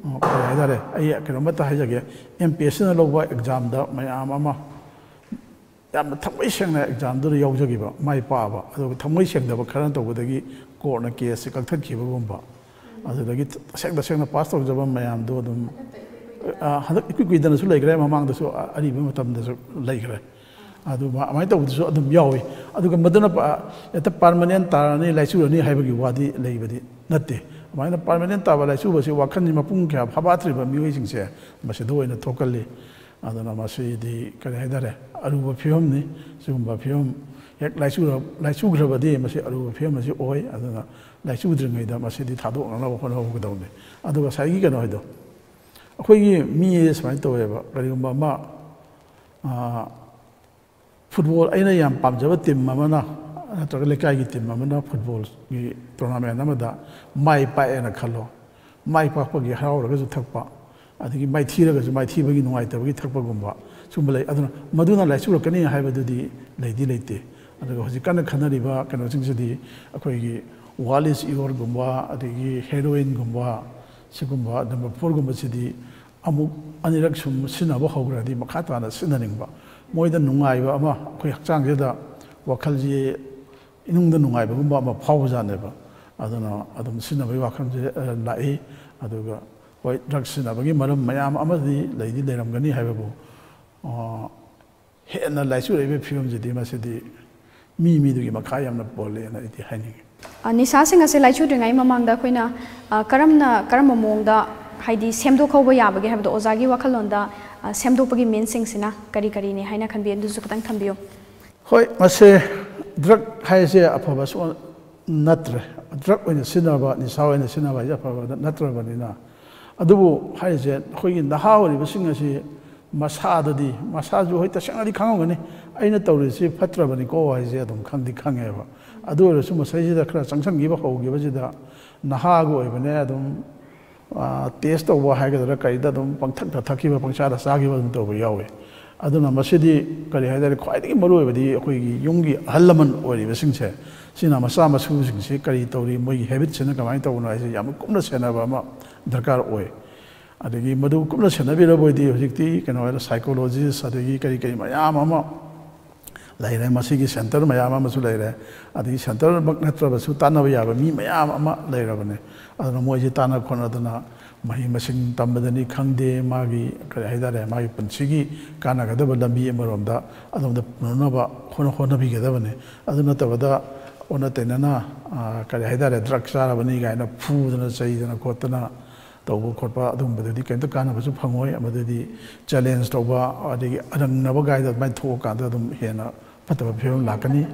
ꯑ, ꯀꯔꯤ ꯍꯥꯏꯇꯥꯔꯦ, ꯑꯩ ꯀꯩꯅꯣꯝꯃꯇ ꯍꯥꯏꯖꯒꯦ, M P S Cꯅ ꯂꯧꯕ examꯗ ꯃꯌꯥꯝ ꯑꯃ ꯌꯥꯝꯅ ꯊꯃꯣꯏ ꯁꯦꯡꯅ examꯗꯨꯗ ꯌꯥꯎꯖꯈꯤꯕ, ꯃꯥꯏ ꯄꯥꯛꯑꯕ, ꯑꯗꯨꯒ ꯊꯃꯣꯏ ꯁꯦꯡꯗꯕ ꯈꯔꯅ ꯇꯧꯕꯗꯒꯤ courtꯅ caseꯁꯦ ꯀꯛꯊꯠꯈꯤꯕꯒꯨꯝꯕ, ꯑꯗꯨꯗꯒꯤ ꯇꯁꯦꯡ ꯇꯁꯦꯡꯅ pass ꯇꯧꯖꯕ ꯃꯌꯥꯝꯗꯣ ꯑꯗꯨꯝ, ꯑ, ꯍꯟꯗꯛ ꯏꯀꯨꯏ ꯀꯨꯏꯗꯅꯁꯨ ꯂꯩꯈ꯭ꯔꯦ, ꯃꯃꯥꯡꯗꯁꯨ, ꯑ-, ꯑꯔꯤꯕ ꯃꯇꯝꯗꯁꯨ ꯂꯩꯈ꯭ꯔꯦ꯫ ꯑꯗꯨ ꯃ-, ꯑꯗꯨꯃꯥꯏꯅ ꯇꯧꯕꯗꯨꯁꯨ ꯑꯗꯨꯝ ꯌꯥꯎꯏ꯫ ꯑꯗꯨꯒ ꯃꯗꯨꯅ ꯄ-, ꯍꯦꯛꯇ permanent ꯇꯥꯔꯅꯤ, ꯂꯥꯏꯆꯨꯔꯅꯤ ꯍꯥꯏꯕꯒꯤ ꯋꯥꯗꯤ ꯂꯩꯕꯗꯤ ꯅꯠꯇꯦ꯫ ꯑꯗꯨꯃꯥꯏꯅ permanent ꯇꯥꯕ ꯂꯥꯏꯆꯨꯕꯁꯤ ꯋꯥꯈꯜꯁꯤ ꯃꯄꯨꯡ ꯀꯌꯥ ꯐꯥꯕꯥꯠꯇ꯭ꯔꯤꯕ ꯃꯤꯑꯣꯏꯁꯤꯡꯁꯦ ꯃꯁꯤꯗ ꯑꯣꯏꯅ ꯊꯣꯛꯀꯜꯂꯤ꯫ ꯑꯗꯨꯅ ꯃꯁꯤꯗꯤ ꯀꯔꯤ ꯍꯥꯏꯇꯥꯔꯦ, ꯑꯔꯨꯕ ꯐꯤꯕꯝꯅꯤ꯫ ꯁꯤꯒꯨꯝꯕ ꯐꯤꯕꯝ ꯍꯦꯛ ꯂꯥꯏꯆꯨꯔ-, ꯂꯥꯏꯆꯨꯈ꯭ꯔꯕꯗꯤ ꯃꯁꯤ ꯑꯔꯨꯕ ꯐꯤꯕꯝ ꯑꯁꯤ ꯑꯣꯏ꯫ ꯑꯗꯨꯅ ꯂꯥꯏꯆꯨꯗ꯭ꯔꯤꯉꯩꯗ ꯃꯁꯤꯗꯤ ꯊꯥꯗꯣꯛꯅꯅꯕ ꯍꯣꯠꯅꯍꯧꯒꯗꯧꯕꯅꯤ꯫ ꯑꯗꯨꯒ ꯉꯁꯥꯏꯒꯤ ꯀꯩꯅꯣ ꯍꯥꯏꯗꯣ, ꯑꯩꯈꯣꯏꯒꯤ ꯃꯤ ꯁꯨꯃꯥꯏꯅ ꯇꯧꯋꯦꯕ, ꯀꯔꯤꯒꯨꯝꯕ ꯑꯃ, ꯑ, football ꯑꯩꯅ ꯌꯥꯝ ꯄꯥꯝꯖꯕ team ꯑꯃꯅ ꯅꯠꯇ꯭ꯔꯒ ꯂꯩꯀꯥꯏꯒꯤ team ꯑꯃꯅ footballꯒꯤ tournament ꯑꯃꯗ ꯃꯥꯏ ꯄꯥꯛꯑꯦꯅ ꯈꯜꯂꯣ꯫ ꯃꯥꯏ ꯄꯥꯛꯄꯒꯤ ꯍꯔꯥꯎꯔꯒꯁꯨ ꯊꯛꯄ, ꯑꯗꯒꯤ ꯃꯥꯏꯊꯤꯔꯒꯁꯨ ꯃꯥꯏꯊꯤꯕꯒꯤ ꯅꯨꯡꯉꯥꯏꯇꯕꯒꯤ ꯊꯛꯄꯒꯨꯝꯕ ꯁꯨꯝꯕ ꯂꯩ꯫ ꯑꯗꯨꯅ ꯃꯗꯨꯅ ꯂꯥꯏꯆꯨꯔꯛꯀꯅꯤ ꯍꯥꯏꯕꯗꯨꯗꯤ ꯂꯩꯗꯤ ꯂꯩꯇꯦ꯫ ꯑꯗꯨꯒ ꯍꯧꯖꯤꯛ ꯀꯟꯅ ꯈꯟꯅꯔꯤꯕ ꯀꯩꯅꯣꯁꯤꯡꯁꯤꯗꯤ ꯑꯩꯈꯣꯏꯒꯤ What is Yourꯒꯨꯝꯕ, ꯑꯗꯒꯤ heroinꯒꯨꯝꯕ, ꯁꯤꯒꯨꯝꯕ number fourꯒꯨꯝꯕꯁꯤꯗꯤ ꯑꯃꯨꯛ ꯑꯅꯤꯔꯛ ꯁꯨꯝ ꯁꯤꯖꯤꯟꯅꯕ ꯍꯧꯈ꯭ꯔꯗꯤ ꯃꯈꯥ ꯇꯥꯅ ꯁꯤꯖꯤꯟꯅꯅꯤꯡꯕ, ꯃꯣꯏꯗ ꯅꯨꯡꯉꯥꯏꯕ ꯑꯃ, ꯑꯩꯈꯣꯏ ꯍꯛꯆꯥꯡꯁꯤꯗ ꯋꯥꯈꯜꯁꯤ ꯏꯅꯨꯡꯗ ꯅꯨꯡꯉꯥꯏꯕꯒꯨꯝꯕ ꯑꯃ ꯐꯥꯎꯕꯖꯥꯠꯅꯦꯕ꯫ ꯑꯗꯨꯅ ꯑꯗꯨꯝ ꯁꯤꯖꯤꯟꯅꯕꯒꯤ ꯋꯥꯈꯜꯁꯦ, ꯑ, ꯂꯥꯛꯏ꯫ ꯑꯗꯨꯒ ꯍꯣꯏ, ꯗ꯭ꯔꯒ ꯁꯤꯖꯤꯟꯅꯕꯒꯤ ꯃꯔꯝ ꯃꯌꯥꯝ ꯑꯃꯗꯤ ꯂꯩꯗꯤ ꯂꯩꯔꯝꯒꯅꯤ ꯍꯥꯏꯕꯕꯨ, ꯑ, ꯍꯦꯟꯅ ꯂꯥꯏꯆꯨꯔꯛꯏꯕ ꯐꯤꯕꯝꯁꯤꯗꯤ ꯃꯁꯤꯗꯤ ꯃꯤ ꯃꯤꯗꯨꯒꯤ ꯃꯈꯥ ꯌꯥꯝꯅ ꯄꯣꯜꯂꯦꯅ ꯑꯩꯗꯤ ꯍꯥꯏꯅꯤꯡꯉꯤ꯫ ꯑ, ꯅꯤꯁꯥꯁꯤꯡ ꯑꯁꯦ ꯂꯥꯏꯆꯨꯗ꯭ꯔꯤꯉꯩ ꯃꯃꯥꯡꯗ ꯑꯩꯈꯣꯏꯅ, ꯑ, ꯀꯔꯝꯅ, ꯀꯔꯝꯕ ꯃꯑꯣꯡꯗ, ꯍꯥꯏꯗꯤ, ꯁꯦꯝꯗꯣꯛꯍꯧꯕ ꯌꯥꯕꯒꯦ ꯍꯥꯏꯕꯗꯣ, ꯑꯣꯖꯥꯒꯤ ꯋꯥꯈꯜꯂꯣꯟꯗ, ꯑ, ꯁꯦꯝꯗꯣꯛꯄꯒꯤ meansꯁꯤꯡꯁꯤꯅ ꯀꯔꯤ ꯀꯔꯤꯅꯤ ꯍꯥꯏꯅ ꯈꯟꯕꯤ? ꯑꯗꯨꯁꯨ ꯈꯤꯇꯪ ꯊꯝꯕꯤꯌꯨ꯫ ꯍꯣꯏ, ꯃꯁꯦ ꯗ꯭ꯔꯒ ꯍꯥꯏꯁꯦ ꯑꯐꯕ ꯁꯨꯡ ꯅꯠꯇ꯭ꯔꯦ꯫ ꯗ꯭ꯔꯒ ꯑꯣꯏꯅ ꯁꯤꯖꯤꯟꯅꯕ, ꯅꯤꯁꯥ ꯑꯣꯏꯅ ꯁꯤꯖꯤꯟꯅꯕ ꯍꯥꯏꯁꯦ ꯑꯐꯕ ꯅꯠꯇ꯭ꯔꯕꯅꯤꯅ꯫ ꯑꯗꯨꯕꯨ ꯍꯥꯏꯔꯤꯁꯦ, ꯑꯩꯈꯣꯏꯒꯤ ꯅꯍꯥ ꯑꯣꯏꯔꯤꯕꯁꯤꯡ ꯑꯁꯤ ꯃꯁꯥꯗꯗꯤ, ꯃꯁꯥꯁꯨ ꯍꯣꯏ ꯇꯁꯦꯡꯅꯗꯤ ꯈꯪꯉꯝꯒꯅꯤ, "ꯑꯩꯅ ꯇꯧꯔꯤꯁꯤ ꯐꯠꯇ꯭ꯔꯕꯅꯤꯀꯣ" ꯍꯥꯏꯁꯦ ꯑꯗꯨꯝ ꯈꯪꯗꯤ ꯈꯪꯉꯦꯕ꯫ ꯑꯗꯨ ꯑꯣꯏꯔꯁꯨ ꯃꯁꯩꯁꯤꯗ ꯈꯔ ꯆꯪꯁꯟꯈꯤꯕ ꯍꯧꯈꯤꯕꯁꯤꯗ, ꯅꯍꯥꯒ ꯑꯣꯏꯕꯅꯦ, ꯑꯗꯨꯝ, ꯑ, ꯇꯦꯁ ꯇꯧꯕ ꯍꯥꯏꯒꯗ꯭ꯔꯥ, ꯀꯔꯤꯗ ꯑꯗꯨꯝ ꯄꯪꯊꯛꯇ ꯊꯛꯈꯤꯕ, ꯄꯪꯆꯥꯗ ꯆꯥꯈꯤꯕ ꯑꯗꯨꯝ ꯇꯧꯕ ꯌꯥꯎꯋꯦ꯫ ꯑꯗꯨꯅ ꯃꯁꯤꯗꯤ ꯀꯔꯤ ꯍꯥꯏꯇꯥꯔꯦ, ꯈ꯭ꯋꯥꯏꯗꯒꯤ ꯃꯔꯨ ꯑꯣꯏꯕꯗꯤ ꯑꯩꯈꯣꯏꯒꯤ ꯌꯨꯝꯒꯤ ꯑꯍꯜ ꯂꯃꯟ ꯑꯣꯏꯔꯤꯕꯁꯤꯡꯁꯦ, ꯁꯤꯅ ꯃꯆꯥ ꯃꯁꯨꯁꯤꯡꯁꯤ ꯀꯔꯤ ꯇꯧꯔꯤ, ꯃꯣꯏꯒꯤ ꯍꯦꯕꯤꯠꯁꯤꯅ ꯀꯃꯥꯏꯅ ꯇꯧꯕꯅꯣ ꯍꯥꯏꯁꯦ ꯌꯥꯝꯅ ꯀꯨꯞꯅ ꯁꯦꯟꯅꯕ ꯑꯃ ꯗꯔꯀꯥꯔ ꯑꯣꯏ꯫ ꯑꯗꯒꯤ ꯃꯗꯨ ꯀꯨꯞꯅ ꯁꯦꯟꯅꯕꯤꯔꯕ ꯑꯣꯏꯗꯤ ꯍꯧꯖꯤꯛꯇꯤ ꯀꯩꯅꯣ ꯍꯥꯏꯅ psychologist ꯑꯗꯒꯤ ꯀꯔꯤ ꯀꯔꯤ ꯃꯌꯥꯝ ꯑꯃ ꯂꯩꯔꯦ, ꯃꯁꯤꯒꯤ ꯁꯦꯟꯇꯔ ꯃꯌꯥꯝ ꯑꯃꯁꯨ ꯂꯩꯔꯦ, ꯑꯗꯒꯤ ꯁꯦꯟꯇꯔꯃꯛ ꯅꯠꯇ꯭ꯔꯕꯁꯨ ꯇꯥꯟꯅꯕ ꯌꯥꯕ ꯃꯤ ꯃꯌꯥꯝ ꯑꯃ ꯂꯩꯔꯕꯅꯦ꯫ ꯑꯗꯨꯅ ꯃꯣꯏꯁꯤ ꯇꯥꯟꯅ ꯈꯣꯠꯅꯗꯅ ꯃꯍꯩ ꯃꯁꯤꯡ ꯇꯝꯕꯗꯅꯤ ꯈꯪꯗꯦ, ꯃꯥꯒꯤ ꯀꯔꯤ ꯍꯥꯏꯇꯥꯔꯦ, ꯃꯥꯒꯤ ꯄꯨꯟꯁꯤꯒꯤ ꯀꯥꯟꯅꯒꯗꯕ ꯂꯝꯕꯤ ꯑꯃꯔꯣꯝꯗ ꯑꯗꯣꯝꯗ ꯄꯨꯅꯅꯕ ꯍꯣꯠꯅ-, ꯍꯣꯠꯅꯕꯤꯒꯗꯕꯅꯤ꯫ ꯑꯗꯨ ꯅꯠꯇꯕꯗ ꯑꯣꯟꯅ ꯇꯩꯅꯅ, ꯑ, ꯀꯔꯤ ꯍꯥꯏꯇꯥꯔꯦ, ꯗ꯭ꯔꯒ ꯆꯥꯔꯕꯅꯤ ꯀꯥꯏꯅ ꯐꯨꯗꯅ ꯆꯩꯗꯅ ꯈꯣꯠꯇꯅ ꯇꯧꯕ ꯈꯣꯠꯄ ꯑꯗꯨꯒꯨꯝꯕꯗꯨꯗꯤ ꯀꯩꯝꯇ ꯀꯥꯟꯅꯕꯁꯨ ꯐꯪꯉꯣꯏ꯫ ꯃꯗꯨꯗꯤ ꯆꯦꯂꯦꯟꯖ ꯇꯧꯕ, ꯑꯗꯒꯤ ꯑꯔꯪꯅꯕ ꯒꯥꯏꯗ ꯑꯗꯨꯃꯥꯏꯅ ꯊꯣꯛꯑꯀꯥꯟꯗ ꯑꯗꯨꯝ ꯍꯦꯟꯅ ꯐꯠꯇꯕ ꯐꯤꯕꯝ ꯂꯥꯛꯀꯅꯤ꯫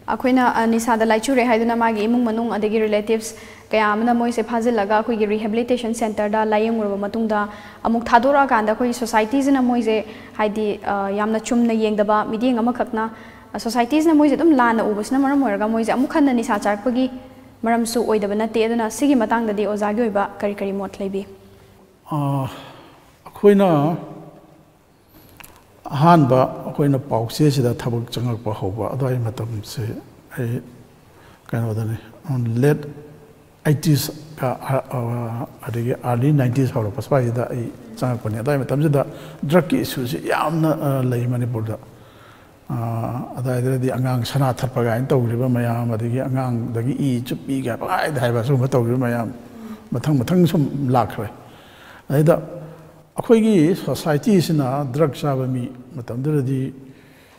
ꯑꯩꯈꯣꯏꯅ, ꯑ, ꯅꯤꯁꯥꯗ ꯂꯥꯏꯆꯨꯔꯦ ꯍꯥꯏꯗꯨꯅ ꯃꯥꯒꯤ ꯏꯃꯨꯡ ꯃꯅꯨꯡ ꯑꯗꯒꯤ relatives ꯀꯌꯥ ꯑꯃꯅ ꯃꯣꯏꯁꯦ ꯐꯥꯖꯤꯜꯂꯒ ꯑꯩꯈꯣꯏꯒꯤ rehabilitation centreꯗ ꯂꯥꯌꯦꯡꯉꯨꯔꯕ ꯃꯇꯨꯡꯗ ꯑꯃꯨꯛ ꯊꯥꯗꯣꯔꯛꯑꯀꯥꯟꯗ ꯑꯩꯈꯣꯏꯒꯤ societyꯁꯤꯅ ꯃꯣꯏꯁꯦ, ꯍꯥꯏꯗꯤ, ꯑ, ꯌꯥꯝꯅ ꯆꯨꯝꯅ ꯌꯦꯡꯗꯕ, ꯃꯤꯠꯌꯦꯡ ꯑꯃꯈꯛꯅ, ꯑ, societyꯁꯤꯅ ꯃꯣꯏꯁꯦ ꯑꯗꯨꯝ ꯂꯥꯟꯅ ꯎꯕꯁꯤꯅ ꯃꯔꯝ ꯑꯣꯏꯔꯒ ꯃꯣꯏꯁꯦ ꯑꯃꯨꯛ ꯍꯟꯅ ꯅꯤꯁꯥ ꯆꯥꯔꯛꯄꯒꯤ ꯃꯔꯝꯁꯨ ꯑꯣꯏꯗꯕ ꯅꯠꯇꯦ꯫ ꯑꯗꯨꯅ ꯁꯤꯒꯤ ꯃꯇꯥꯡꯗꯗꯤ ꯑꯣꯖꯥꯒꯤ ꯑꯣꯏꯕ ꯀꯔꯤ ꯀꯔꯤ ꯃꯣꯠ ꯂꯩꯕꯤ? ꯑ, ꯑꯩꯈꯣꯏꯅ ꯑꯍꯥꯟꯕ ꯑꯩꯈꯣꯏꯅ ꯄꯥꯎꯆꯦꯁꯤꯗ ꯊꯕꯛ ꯆꯪꯉꯛꯄ ꯍꯧꯕ ꯑꯗꯨꯋꯥꯏ ꯃꯇꯝꯁꯦ ꯑꯩ ꯀꯩꯅꯣꯗꯅꯤ, late eighties, ꯑ, ꯑ, ꯑ, ꯑꯗꯒꯤ early nineties ꯍꯧꯔꯛꯄ ꯁ꯭ꯋꯥꯏꯁꯤꯗ ꯑꯩ ꯆꯪꯉꯛꯄꯅꯤ꯫ ꯑꯗꯨꯋꯥꯏ ꯃꯇꯝꯁꯤꯗ ꯗ꯭ꯔꯒꯀꯤ ꯏꯁꯨꯁꯤ ꯌꯥꯝꯅ, ꯑ, ꯂꯩ ꯃꯅꯤꯄꯨꯔꯗ꯫ ꯑꯗꯨꯋꯥꯏꯗꯗꯤ ꯑꯉꯥꯡ ꯁꯅꯥ ꯊꯠꯄ ꯀꯥꯏꯅ ꯇꯧꯔꯤꯕ ꯃꯌꯥꯝ, ꯑꯗꯒꯤ ꯑꯉꯥꯡꯗꯒꯤ ꯏ ꯆꯨꯞꯄꯤ ꯀꯥꯏ ꯄꯪꯍꯥꯏꯗ ꯍꯥꯏꯕ, ꯑꯁꯤꯒꯨꯝꯕ ꯇꯧꯔꯤꯕ ꯃꯌꯥꯝ ꯃꯊꯪ ꯃꯊꯪ ꯁꯨꯝ ꯂꯥꯛꯈ꯭ꯔꯦ꯫ ꯑꯗꯩꯗ ꯑꯩꯈꯣꯏꯒꯤ ꯁꯣꯁꯥꯏꯇꯤꯁꯤꯅ ꯗ꯭ꯔꯒ ꯆꯥꯕ ꯃꯤ ꯃꯇꯝꯗꯨꯗꯗꯤ,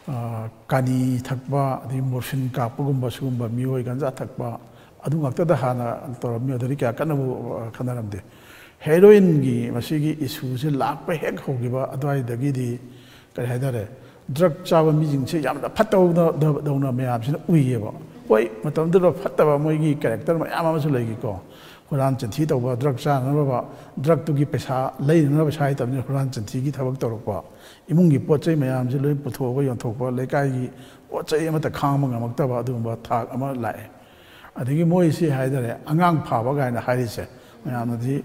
ꯑ, ꯀꯥꯅꯤ ꯊꯛꯄ, ꯑꯗꯩ ꯃꯣꯔꯐꯤꯟ ꯀꯥꯞꯄꯒꯨꯝꯕ, ꯁꯤꯒꯨꯝꯕ ꯃꯤꯑꯣꯏ ꯒꯟꯖꯥ ꯊꯛꯄ, ꯑꯗꯨ ꯉꯥꯛꯇꯗ ꯍꯥꯟꯅ ꯇꯧꯔꯝꯃꯤ꯫ ꯑꯗꯨꯗꯤ ꯀꯌꯥ ꯀꯟꯅꯕꯨ, ꯑ, ꯈꯟꯅꯔꯝꯗꯦ꯫ ꯍꯦꯔꯣꯏꯟꯒꯤ ꯃꯁꯤꯒꯤ ꯏꯁꯨꯁꯦ ꯂꯥꯛꯄ ꯍꯦꯛ ꯍꯧꯈꯤꯕ ꯑꯗꯨꯋꯥꯏꯗꯒꯤꯗꯤ, ꯀꯔꯤ ꯍꯥꯏꯇꯥꯔꯦ, ꯗ꯭ꯔꯒ ꯆꯥꯕ ꯃꯤꯁꯤꯡꯁꯦ ꯌꯥꯝꯅ ꯐꯠꯇꯕ ꯗꯧꯅ ꯃꯌꯥꯝꯁꯤꯅ ꯎꯏꯌꯦꯕ꯫ ꯍꯣꯏ, ꯃꯇꯝꯗꯨꯗ ꯐꯠꯇꯕ ꯃꯣꯏꯒꯤ ꯀꯦꯔꯦꯛꯇꯔ ꯃꯌꯥꯝ ꯑꯃꯁꯨ ꯂꯩꯈꯤꯀꯣ꯫ ꯍꯨꯔꯥꯟ ꯆꯤꯟꯊꯤ ꯇꯧꯕ, ꯗ꯭ꯔꯒ ꯆꯥꯅꯅꯕ, ꯗ꯭ꯔꯒꯇꯨꯒꯤ ꯄꯩꯁꯥ ꯂꯩꯅꯅꯕ ꯄꯩꯁꯥ ꯍꯩꯇꯕꯅꯤꯅ ꯍꯨꯔꯥꯟ ꯆꯤꯟꯊꯤꯒꯤ ꯊꯕꯛ ꯇꯧꯔꯛꯄ, ꯏꯃꯨꯡꯒꯤ ꯄꯣꯠ ꯆꯩ ꯃꯌꯥꯝꯁꯦ ꯂꯣꯏ ꯄꯨꯊꯣꯛꯑꯒ ꯌꯣꯟꯊꯣꯛꯄ, ꯂꯩꯀꯥꯏꯒꯤ ꯄꯣꯠ ꯆꯩ ꯑꯃꯠꯇ ꯈꯥꯡꯕ ꯉꯝꯃꯛꯇꯕ ꯑꯗꯨꯒꯨꯝꯕ ꯊꯥꯛ ꯑꯃ ꯂꯥꯛꯑꯦ꯫ ꯑꯗꯒꯤ ꯃꯣꯏꯁꯤ ꯍꯥꯏꯇꯥꯔꯦ, ꯑꯉꯥꯡ ꯐꯥꯕ ꯀꯥꯏꯅ ꯍꯥꯏꯔꯤꯁꯦ, ꯃꯌꯥꯝꯅꯗꯤ,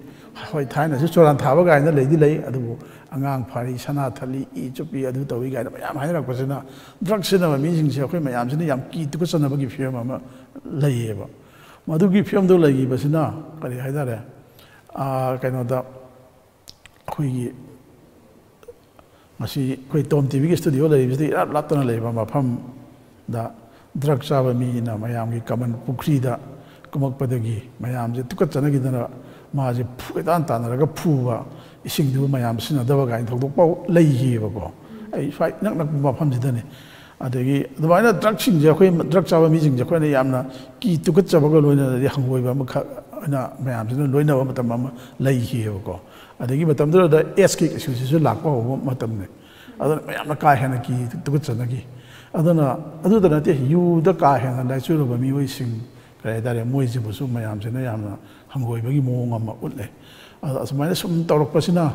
ꯍꯣꯏ, ꯊꯥꯏꯅꯁꯨ ꯆꯨꯔꯥꯟ ꯊꯥꯕ ꯀꯥꯏꯅ ꯂꯩꯗꯤ ꯂꯩ, ꯑꯗꯨꯕꯨ ꯑꯉꯥꯡ ꯐꯥꯔꯤ, ꯁꯅꯥ ꯊꯠꯂꯤ, ꯏ ꯆꯨꯞꯄꯤ, ꯑꯗꯨ ꯇꯧꯏ ꯀꯥꯏꯅ ꯃꯌꯥꯝ ꯍꯥꯏꯅꯔꯛꯄꯁꯤꯅ, ꯗ꯭ꯔꯒ ꯁꯤꯖꯤꯟꯅꯕ ꯃꯤꯁꯤꯡꯁꯦ ꯑꯩꯈꯣꯏ ꯃꯌꯥꯝꯁꯤꯅ ꯌꯥꯝ ꯀꯤ ꯇꯨꯀꯠꯆꯅꯕꯒꯤ ꯐꯤꯕꯝ ꯑꯃ ꯂꯩꯌꯦꯕ꯫ ꯃꯗꯨꯒꯤ ꯐꯤꯕꯝꯗꯨ ꯂꯩꯈꯤꯕꯁꯤꯅ, ꯀꯔꯤ ꯍꯥꯏꯇꯥꯔꯦ, ꯑꯥ, ꯀꯩꯅꯣꯗ, ꯑꯩꯈꯣꯏꯒꯤ ꯉꯁꯤ ꯑꯩꯈꯣꯏ ꯇꯣꯝ ꯇꯤꯚꯤꯒꯤ ꯁ꯭ꯇꯨꯗꯤꯑꯣ ꯂꯩꯔꯤꯕꯁꯤꯗꯤ ꯏꯔꯥꯞ ꯂꯥꯞꯇꯅ ꯂꯩꯕ ꯃꯐꯝꯗ ꯗ꯭ꯔꯒ ꯆꯥꯕ ꯃꯤꯅ ꯃꯌꯥꯝꯒꯤ ꯀꯃꯟ ꯄꯨꯈ꯭ꯔꯤꯗ ꯀꯨꯝꯃꯛꯄꯗꯒꯤ ꯃꯌꯥꯝꯁꯦ ꯇꯨꯀꯠꯆꯅꯈꯤꯗꯅ ꯃꯥꯁꯦ ꯐꯨ-, ꯀꯣꯏꯇꯥꯟ ꯇꯥꯟꯅꯔꯒ ꯐꯨꯕ, ꯏꯁꯤꯡꯗꯨ ꯃꯌꯥꯝ ꯁꯤꯖꯤꯟꯅꯗꯕ ꯀꯥꯏꯅ ꯊꯧꯗꯣꯛ ꯐꯥꯎ ꯂꯩꯈꯤꯑꯕꯀꯣ꯫ ꯑꯩ ꯁ꯭ꯋꯥꯏ ꯏꯅꯛ ꯅꯛꯄ ꯃꯐꯝꯁꯤꯗꯅꯤ꯫ ꯑꯗꯒꯤ ꯑꯗꯨꯃꯥꯏꯅ ꯗ꯭ꯔꯒꯁꯤꯡꯁꯦ, ꯑꯩꯈꯣꯏ ꯗ꯭ꯔꯒ ꯆꯥꯕ ꯃꯤꯁꯤꯡꯁꯦ ꯑꯩꯈꯣꯏꯅ ꯌꯥꯝꯅ ꯀꯤ ꯇꯨꯀꯠꯆꯕꯒ ꯂꯣꯏꯅꯅꯗꯤ ꯍꯪꯒꯣꯏꯕ ꯑꯃꯈꯛ ꯑꯣꯏꯅ ꯃꯌꯥꯝꯁꯤꯅ ꯂꯣꯏꯅꯕ ꯃꯇꯝ ꯑꯃ ꯂꯩꯈꯤꯑꯕꯀꯣ꯫ ꯑꯗꯒꯤ ꯃꯇꯝꯗꯨꯗ ꯑꯦꯁꯀꯤ ꯏꯁꯨꯁꯤꯁꯨ ꯂꯥꯛꯄ ꯍꯧꯕ ꯃꯇꯝꯅꯤ꯫ ꯑꯗꯨꯅ ꯃꯌꯥꯝꯅ ꯀꯥ ꯍꯦꯟꯅ ꯀꯤ ꯇꯨꯀꯠꯆꯅꯈꯤ꯫ ꯑꯗꯨꯅ ꯑꯗꯨꯗ ꯅꯠꯇꯦ, ꯌꯨꯗ ꯀꯥ ꯍꯦꯟꯅ ꯂꯥꯏꯆꯨꯔꯕ ꯃꯤꯑꯣꯏꯁꯤꯡ, ꯀꯔꯤ ꯍꯥꯏꯇꯥꯔꯦ, ꯃꯣꯏꯁꯤꯕꯨꯁꯨ ꯃꯌꯥꯝꯁꯤꯅ ꯌꯥꯝꯅ ꯍꯪꯒꯣꯏꯕꯒꯤ ꯃꯑꯣꯡ ꯑꯃ ꯎꯠꯂꯦ꯫ ꯑꯗꯣ ꯑꯁꯨꯃꯥꯏꯅ ꯁꯨꯝ ꯇꯧꯔꯛꯄꯁꯤꯅ,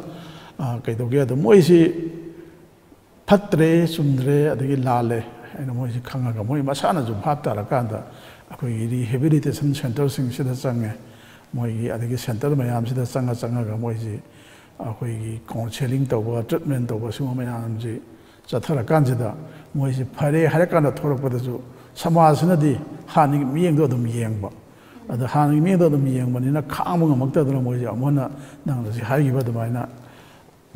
ꯑ, ꯀꯩꯗꯧꯒꯦ ꯑꯗꯣ, ꯃꯣꯏꯁꯤ ꯐꯠꯇ꯭ꯔꯦ, ꯆꯨꯝꯗ꯭ꯔꯦ, ꯑꯗꯒꯤ ꯂꯥꯜꯂꯦ ꯍꯥꯏꯅ ꯃꯣꯏꯁꯤ ꯈꯪꯉꯒ ꯃꯣꯏ ꯃꯁꯥꯅꯁꯨ ꯚꯥꯞ ꯇꯥꯔꯀꯥꯟꯗ ꯑꯩꯈꯣꯏꯒꯤ rehabilitation centreꯁꯤꯡꯁꯤꯗ ꯆꯪꯉꯦ꯫ ꯃꯣꯏꯒꯤ ꯑꯗꯒꯤ center ꯃꯌꯥꯝꯁꯤꯗ ꯆꯪꯉ ꯆꯪꯉꯒ ꯃꯣꯏꯁꯤ ꯑꯩꯈꯣꯏꯒꯤ counselling ꯇꯧꯕ, treatment ꯇꯧꯕ, ꯁꯤꯒꯨꯝꯕ ꯃꯌꯥꯝꯁꯤ ꯆꯠꯊꯔꯀꯥꯟꯁꯤꯗ ꯃꯣꯏꯁꯤ ꯐꯔꯦ ꯍꯥꯏꯔꯀꯥꯟꯗ ꯊꯣꯛꯂꯛꯄꯗꯁꯨ ꯁꯃꯥꯖꯁꯤꯅꯗꯤ ꯍꯥꯟꯅꯒꯤ ꯃꯤꯠꯌꯦꯡꯗꯣ ꯑꯗꯨꯝ ꯌꯦꯡꯕ꯫ ꯑꯗ ꯍꯥꯟꯅꯒꯤ ꯃꯤꯠꯌꯦꯡꯗꯣ ꯑꯗꯨꯝ ꯌꯦꯡꯕꯅꯤꯅ ꯈꯥꯡꯕ ꯉꯝꯃꯛꯇꯗꯅ ꯃꯣꯏꯁꯦ ꯑꯃꯨꯛ ꯍꯟꯅ ꯅꯪꯅ ꯍꯧꯖꯤꯛ ꯍꯥꯏꯈꯤꯕ ꯑꯗꯨꯃꯥꯏꯅ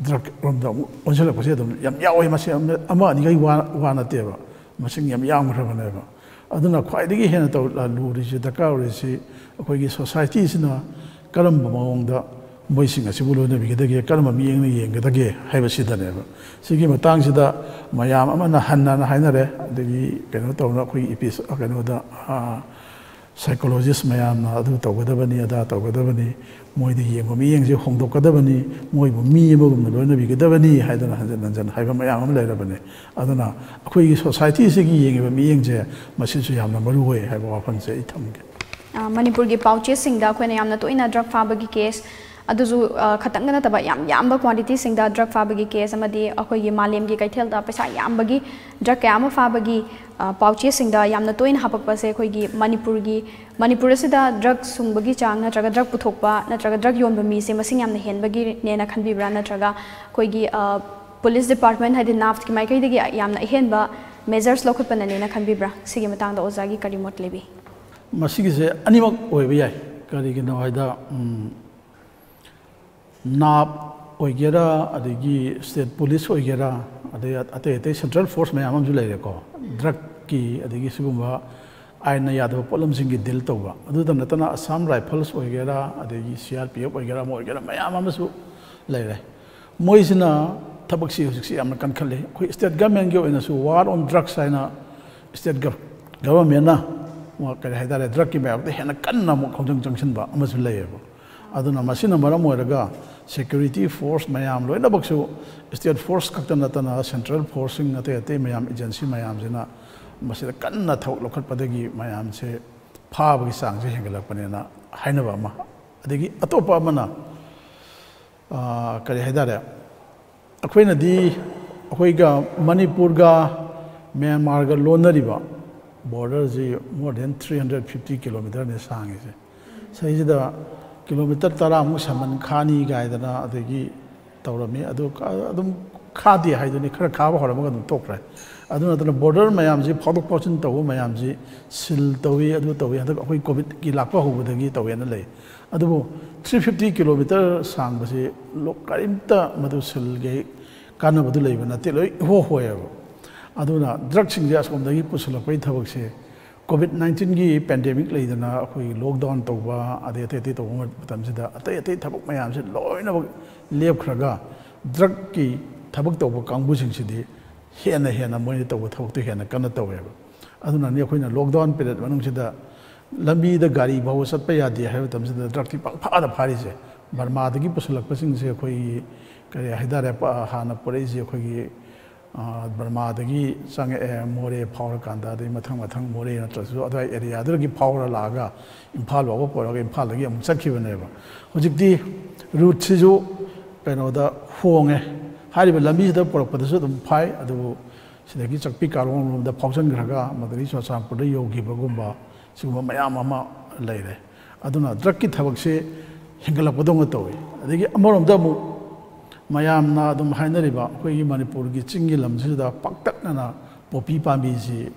ꯗ꯭ꯔꯒ ꯔꯣꯝꯗ ꯑꯃꯨꯛ ꯑꯣꯟꯁꯤꯜꯂꯛꯄꯁꯦ ꯑꯗꯨꯝ ꯌꯥꯝ ꯌꯥꯎꯋꯦ꯫ ꯃꯁꯤ ꯑꯃ ꯑꯃ ꯑꯅꯤꯈꯩ ꯋꯥ ꯋꯥ ꯅꯠꯇꯦꯕ, ꯃꯁꯤꯡ ꯌꯥꯝ ꯌꯥꯝꯈ꯭ꯔꯕꯅꯦꯕ꯫ ꯑꯗꯨꯅ ꯈ꯭ꯋꯥꯏꯗꯒꯤ ꯍꯦꯟꯅ ꯇꯧ ꯂꯨꯔꯤꯁꯤ, ꯗꯔꯀꯥꯔ ꯑꯣꯏꯔꯤꯁꯤ ꯑꯩꯈꯣꯏꯒꯤ ꯁꯣꯁꯥꯏꯇꯤꯁꯤꯅ ꯀꯔꯝꯕ ꯃꯑꯣꯡꯗ ꯃꯣꯏꯁꯤꯡ ꯑꯁꯤꯕꯨ ꯂꯣꯏꯅꯕꯤꯒꯗꯒꯦ, ꯀꯔꯝꯕ ꯃꯤꯠꯌꯦꯡꯅ ꯌꯦꯡꯒꯗꯒꯦ ꯍꯥꯏꯕꯁꯤꯗꯅꯦꯕ꯫ ꯁꯤꯒꯤ ꯃꯇꯥꯡꯁꯤꯗ ꯃꯌꯥꯝ ꯑꯃꯅ ꯍꯟꯅ ꯍꯟꯅ ꯍꯥꯏꯅꯔꯦ, ꯑꯗꯒꯤ ꯀꯩꯅꯣ ꯇꯧꯅ ꯑꯩꯈꯣꯏꯒꯤ ꯏꯄꯤꯁ ꯀꯩꯅꯣꯗ ꯁꯥꯏꯀꯣꯂꯣꯖꯤꯁ ꯃꯌꯥꯝꯅ ꯑꯗꯨ ꯇꯧꯒꯗꯕꯅꯤ, ꯑꯗꯥ ꯇꯧꯒꯗꯕꯅꯤ, ꯃꯣꯏꯗ ꯌꯦꯡꯕ ꯃꯤꯠꯌꯦꯡꯁꯦ ꯍꯣꯡꯗꯣꯛꯀꯗꯕꯅꯤ, ꯃꯣꯏꯕꯨ ꯃꯤ ꯑꯃꯒꯨꯝꯅ ꯂꯣꯏꯅꯕꯤꯒꯗꯕꯅꯤ ꯍꯥꯏꯗꯅ ꯍꯟꯖꯤꯟ ꯍꯟꯖꯤꯟ ꯍꯥꯏꯕ ꯃꯌꯥꯝ ꯑꯃ ꯂꯩꯔꯕꯅꯤ꯫ ꯑꯗꯨꯅ ꯑꯩꯈꯣꯏꯒꯤ ꯁꯣꯁꯥꯏꯇꯤꯁꯤꯒꯤ ꯌꯦꯡꯉꯤꯕ ꯃꯤꯠꯌꯦꯡꯁꯦ ꯃꯁꯤꯁꯨ ꯌꯥꯝꯅ ꯃꯔꯨ ꯑꯣꯏ ꯍꯥꯏꯕ ꯋꯥꯐꯝꯁꯦ ꯑꯩ ꯊꯝꯒꯦ꯫ ꯑ, ꯃꯅꯤꯄꯨꯔꯒꯤ ꯄꯥꯎꯆꯦꯁꯤꯡꯗ ꯑꯩꯈꯣꯏꯅ ꯌꯥꯝꯅ ꯇꯣꯏꯅ ꯗ꯭ꯔꯒ ꯐꯥꯕꯒꯤ ꯀꯦꯁ, ꯑꯗꯨꯁꯨ, ꯑ, ꯈꯇꯪꯗ ꯅꯠꯇꯕ ꯌꯥꯝ ꯌꯥꯝꯕ ꯀ꯭ꯋꯥꯟꯇꯤꯇꯤꯁꯤꯡꯗ ꯗ꯭ꯔꯒ ꯐꯥꯕꯒꯤ ꯀꯦꯁ ꯑꯃꯗꯤ ꯑꯩꯈꯣꯏꯒꯤ ꯃꯥꯂꯦꯝꯒꯤ ꯀꯩꯊꯦꯜꯗ ꯄꯩꯁꯥ ꯌꯥꯝꯕꯒꯤ ꯗ꯭ꯔꯒ ꯀꯌꯥ ꯑꯃ ꯐꯥꯕꯒꯤ, ꯑ, ꯄꯥꯎꯆꯦꯁꯤꯡꯗ ꯌꯥꯝꯅ ꯇꯣꯏꯅ ꯍꯥꯄꯛꯄꯁꯦ ꯑꯩꯈꯣꯏꯒꯤ ꯃꯅꯤꯄꯨꯔꯒꯤ, ꯃꯅꯤꯄꯨꯔ ꯑꯁꯤꯗ ꯗ꯭ꯔꯒ ꯁꯨꯡꯕꯒꯤ ꯆꯥꯡ ꯅꯠꯇ꯭ꯔꯒ ꯗ꯭ꯔꯒ ꯄꯨꯊꯣꯛꯄ ꯅꯠꯇ꯭ꯔꯒ ꯗ꯭ꯔꯒ ꯌꯣꯟꯕ ꯃꯤꯁꯦ ꯃꯁꯤꯡ ꯌꯥꯝꯅ ꯍꯦꯟꯕꯒꯤꯅꯦꯅ ꯈꯟꯕꯤꯕ꯭ꯔꯥ? ꯅꯠꯇ꯭ꯔꯒ ꯑꯩꯈꯣꯏꯒꯤ, ꯑ, ꯄꯨꯂꯤꯁ ꯗꯤꯄꯥꯔꯠꯃꯦꯟ ꯍꯥꯏꯗꯤ ꯅꯥꯞꯀꯤ ꯃꯥꯏꯀꯩꯗꯒꯤ ꯌꯥꯝꯅ ꯑꯍꯦꯟꯕ ꯃꯦꯖꯔꯁ ꯂꯧꯈꯠꯄꯅꯅꯦꯅ ꯈꯟꯕꯤꯕ꯭ꯔꯥ? ꯁꯤꯒꯤ ꯃꯇꯥꯡꯗ ꯑꯣꯖꯥꯒꯤ ꯀꯔꯤ ꯃꯣꯠ ꯂꯩꯕꯤ? ꯃꯁꯤꯒꯤꯁꯦ ꯑꯅꯤꯃꯛ ꯑꯣꯏꯕ ꯌꯥꯏ꯫ ꯀꯔꯤꯒꯤꯅꯣ ꯍꯥꯏꯗ, ꯎꯝ, ꯅꯥꯞ ꯑꯣꯏꯒꯦꯔꯥ, ꯑꯗꯒꯤ ꯁ꯭ꯇꯦꯠ ꯄꯨꯂꯤꯁ ꯑꯣꯏꯒꯦꯔꯥ, ꯑꯗꯩ ꯑꯇꯩ ꯑꯇꯩ ꯁꯦꯟꯇ꯭ꯔꯦꯜ ꯐꯣꯔꯁ ꯃꯌꯥꯝ ꯑꯃꯁꯨ ꯂꯩꯔꯦꯀꯣ꯫ ꯗ꯭ꯔꯒꯀꯤ, ꯑꯗꯒꯤ ꯁꯤꯒꯨꯝꯕ ꯑꯥꯏꯟꯅ ꯌꯥꯗꯕ ꯄꯣꯠꯂꯝꯁꯤꯡꯒꯤ ꯗꯤꯜ ꯇꯧꯕ꯫ ꯑꯗꯨꯗ ꯅꯠꯇꯅ ꯑꯁꯥꯝ ꯔꯥꯏꯐꯜꯁ ꯑꯣꯏꯒꯦꯔꯥ, ꯑꯗꯒꯤ ꯁꯤ ꯑꯥꯔ ꯄꯤ ꯑꯦꯐ ꯑꯣꯏꯒꯦꯔꯥ, ꯑꯃ ꯑꯣꯏꯒꯦꯔꯥ, ꯃꯌꯥꯝ ꯑꯃꯁꯨ ꯂꯩꯔꯦ꯫ ꯃꯣꯏꯁꯤꯅ ꯊꯕꯛꯁꯤ ꯍꯧꯖꯤꯛꯁꯤ ꯌꯥꯝꯅ ꯀꯟꯈꯠꯂꯤ꯫ ꯑꯩꯈꯣꯏ ꯁ꯭ꯇꯦꯠ ꯒꯃꯦꯟꯒꯤ ꯑꯣꯏꯅꯁꯨ ꯋꯥꯔ ꯑꯣꯟ ꯗ꯭ꯔꯒꯁ ꯍꯥꯏꯅ ꯁ꯭ꯇꯦꯠ ꯒ-, ꯒꯚꯔꯟꯃꯦꯟꯅ, ꯀꯔꯤ ꯍꯥꯏꯇꯥꯔꯦ, ꯗ꯭ꯔꯒꯀꯤ ꯃꯥꯌꯣꯛꯇ ꯍꯦꯟꯅ ꯀꯟꯅ ꯑꯃꯨꯛ ꯈꯣꯡꯖꯪ ꯆꯪꯁꯤꯟꯕ ꯑꯃꯁꯨ ꯂꯩꯌꯦꯕ꯫ ꯑꯗꯨꯅ ꯃꯁꯤꯅ ꯃꯔꯝ ꯑꯣꯏꯔꯒ ꯁꯦꯀ꯭ꯌꯨꯔꯤꯇꯤ ꯐꯣꯔꯁ ꯃꯌꯥꯝ ꯂꯣꯏꯅꯃꯛꯁꯨ, ꯁ꯭ꯇꯦꯠ ꯐꯣꯔꯁ ꯈꯛꯇ ꯅꯠꯇꯅ ꯁꯦꯟꯇ꯭ꯔꯦꯜ ꯐꯣꯔꯁꯁꯤꯡ, ꯑꯇꯩ ꯑꯇꯩ ꯃꯌꯥꯝ, ꯑꯦꯖꯦꯟꯁꯤ ꯃꯌꯥꯝꯁꯤꯅ ꯃꯁꯤꯗ ꯀꯟꯅ ꯊꯕꯛ ꯂꯧꯈꯠꯄꯗꯒꯤ ꯃꯌꯥꯝꯁꯦ ꯐꯥꯕꯒꯤ ꯆꯥꯡꯁꯦ ꯍꯦꯟꯒꯠꯂꯛꯄꯅꯦꯅ ꯍꯥꯏꯅꯕ ꯑꯃ꯫ ꯑꯗꯒꯤ ꯑꯇꯣꯞꯄ ꯑꯃꯅ, ꯑ, ꯀꯔꯤ ꯍꯥꯏꯇꯥꯔꯦ, ꯑꯩꯈꯣꯏꯅꯗꯤ, ꯑꯩꯈꯣꯏꯒ ꯃꯅꯤꯄꯨꯔꯒ ꯃ꯭ꯌꯥꯟꯃꯥꯔꯒ ꯂꯣꯟꯅꯔꯤꯕ ꯕꯣꯔꯗꯔꯁꯤ more than three hundred fifty ꯀꯤꯂꯣꯃꯤꯇꯔꯅꯦ ꯁꯥꯡꯉꯤꯁꯦ꯫ ꯁꯤꯁꯤꯗ ꯀꯤꯂꯣꯃꯤꯇꯔ ꯇꯔꯥꯃꯨꯛ ꯁꯃꯟ ꯈꯥꯅꯤ ꯀꯥꯏꯗꯅ ꯑꯗꯒꯤ ꯇꯧꯔꯝꯃꯤ꯫ ꯑꯗꯨ ꯀ-, ꯑꯗꯨꯝ ꯈꯥꯗꯦ ꯍꯥꯏꯗꯨꯅꯤ, ꯈꯔ ꯈꯥꯕ ꯍꯧꯔꯝꯃꯒ ꯑꯗꯨꯝ ꯇꯣꯛꯈ꯭ꯔꯦ꯫ ꯑꯗꯨ ꯅꯠꯇꯅ ꯕꯣꯔꯗꯔ ꯃꯌꯥꯝꯁꯤ ꯐꯥꯎꯗꯣꯛ ꯐꯥꯎꯖꯤꯟ ꯇꯧꯕ ꯃꯌꯥꯝꯁꯤ ꯁꯤꯜ ꯇꯧꯏ, ꯑꯗꯨ ꯇꯧꯏ, ꯍꯟꯗꯛ ꯑꯩꯈꯣꯏ ꯀꯣꯚꯤꯗꯀꯤ ꯂꯥꯛꯄ ꯍꯧꯕꯗꯒꯤ ꯇꯧꯋꯦꯅ ꯂꯩ꯫ ꯑꯗꯨꯕꯨ ꯊ꯭ꯔꯤ ꯐꯤꯐꯇꯤ ꯀꯤꯂꯣꯃꯤꯇꯔ ꯁꯥꯡꯕꯁꯤ ꯂꯣ-, ꯀꯔꯤꯝꯇ ꯃꯗꯨ ꯁꯤꯜꯒꯤ ꯀꯥꯟꯅꯕꯗꯨ ꯂꯩꯕ ꯅꯠꯇꯦ, ꯂꯣꯏ ꯏꯍꯣ ꯍꯣꯏꯌꯦꯕ꯫ ꯑꯗꯨꯅ ꯗ꯭ꯔꯒꯁꯤꯡꯁꯦ ꯑꯁꯣꯝꯗꯒꯤ ꯄꯨꯁꯤꯜꯂꯛꯄꯒꯤ ꯊꯕꯛꯁꯦ ꯀꯣꯚꯤꯗ ꯅꯥꯏꯟꯇꯤꯟꯒꯤ ꯄꯦꯟꯗꯦꯃꯤꯛ ꯂꯩꯗꯅ ꯑꯩꯈꯣꯏꯒꯤ ꯂꯣꯛꯗꯥꯎꯟ ꯇꯧꯕ, ꯑꯗꯩ ꯑꯇꯩ ꯑꯇꯩ ꯇꯧꯕ ꯃꯇꯝꯁꯤꯗ ꯑꯇꯩ ꯑꯇꯩ ꯊꯕꯛ ꯃꯌꯥꯝꯁꯦ ꯂꯣꯏꯅꯃꯛ ꯂꯦꯞꯈ꯭ꯔꯒ ꯗ꯭ꯔꯒꯀꯤ ꯊꯕꯛ ꯇꯧꯕ ꯀꯥꯡꯕꯨꯁꯤꯡꯁꯤꯗꯤ ꯍꯦꯟꯅ ꯍꯦꯟꯅ ꯃꯣꯏꯅ ꯇꯧꯕ ꯊꯕꯛꯇꯨ ꯍꯦꯟꯅ ꯀꯟꯅ ꯇꯧꯋꯦꯕ꯫ ꯑꯗꯨꯅꯅꯤ ꯑꯩꯈꯣꯏꯅ ꯂꯣꯛꯗꯥꯎꯟ ꯄꯤꯔꯤꯌꯠ ꯃꯅꯨꯡꯁꯤꯗ ꯂꯝꯕꯤꯗ ꯒꯥꯔꯤ ꯐꯥꯎꯕ ꯆꯠꯄ ꯌꯥꯗꯦ ꯍꯥꯏꯕ ꯃꯇꯝꯁꯤꯗ ꯗ꯭ꯔꯒꯇꯤ ꯄꯪꯐꯥꯗ ꯐꯥꯔꯤꯁꯦ꯫ ꯕꯔꯃꯥꯗꯒꯤ ꯄꯨꯁꯤꯜꯂꯛꯄꯁꯤꯡꯁꯦ ꯑꯩꯈꯣꯏꯒꯤ ꯀꯔꯤ ꯍꯥꯏꯇꯥꯔꯦ, ꯄ-, ꯍꯥꯟꯅ ꯄꯨꯔꯛꯏꯁꯦ ꯑꯩꯈꯣꯏꯒꯤ, ꯑ, ꯕꯔꯃꯥꯗꯒꯤ ꯆꯪꯉꯛꯑꯦ, ꯃꯣꯔꯦ ꯐꯥꯎꯔꯀꯥꯟꯗ, ꯑꯗꯩ ꯃꯊꯪ ꯃꯊꯪ ꯃꯣꯔꯦ ꯅꯠꯇ꯭ꯔꯁꯨ ꯑꯗꯨꯋꯥꯏ ꯑꯦꯔꯤꯌꯥꯗꯨꯗꯒꯤ ꯐꯥꯎꯔ ꯂꯥꯛꯑꯒ ꯏꯝꯐꯥꯜ ꯐꯥꯎꯕ ꯄꯨꯔꯛꯑꯒ ꯏꯝꯐꯥꯜꯗꯒꯤ ꯑꯃꯨꯛ ꯆꯠꯈꯤꯕꯅꯦꯕ꯫ ꯍꯧꯖꯤꯛꯇꯤ ꯔꯨꯠꯁꯤꯁꯨ ꯀꯩꯅꯣꯗ ꯍꯣꯡꯉꯦ꯫ ꯍꯥꯏꯔꯤꯕ ꯂꯝꯕꯤꯁꯤꯗ ꯄꯨꯔꯛꯄꯗꯁꯨ ꯑꯗꯨꯝ ꯐꯥꯏ, ꯑꯗꯨꯕꯨ ꯁꯤꯗꯒꯤ ꯆꯥꯛꯄꯤ ꯀꯥꯔꯣꯡ ꯂꯣꯝꯗ ꯐꯥꯎꯖꯟꯈ꯭ꯔꯒ ꯃꯗꯨꯗꯒꯤ ꯆꯨꯔꯆꯥꯟꯄꯨꯔꯗ ꯌꯧꯈꯤꯕꯒꯨꯝꯕ, ꯁꯤꯒꯨꯝꯕ ꯃꯌꯥꯝ ꯑꯃ ꯂꯩꯔꯦ꯫ ꯑꯗꯨꯅ ꯗ꯭ꯔꯒꯀꯤ ꯊꯕꯛꯁꯤ ꯍꯦꯟꯒꯠꯂꯛꯄꯗꯧꯅ ꯇꯧꯏ꯫ ꯑꯗꯒꯤ ꯑꯃꯔꯣꯝꯗ ꯑꯃꯨꯛ ꯃꯌꯥꯝꯅ ꯑꯗꯨꯝ ꯍꯥꯏꯅꯔꯤꯕ ꯑꯩꯈꯣꯏꯒꯤ ꯃꯅꯤꯄꯨꯔꯒꯤ ꯆꯤꯡꯒꯤ ꯂꯝꯁꯤꯗ ꯄꯥꯛꯇꯛꯅꯅ ꯄꯣꯄꯤ ꯄꯥꯝꯕꯤꯁꯤ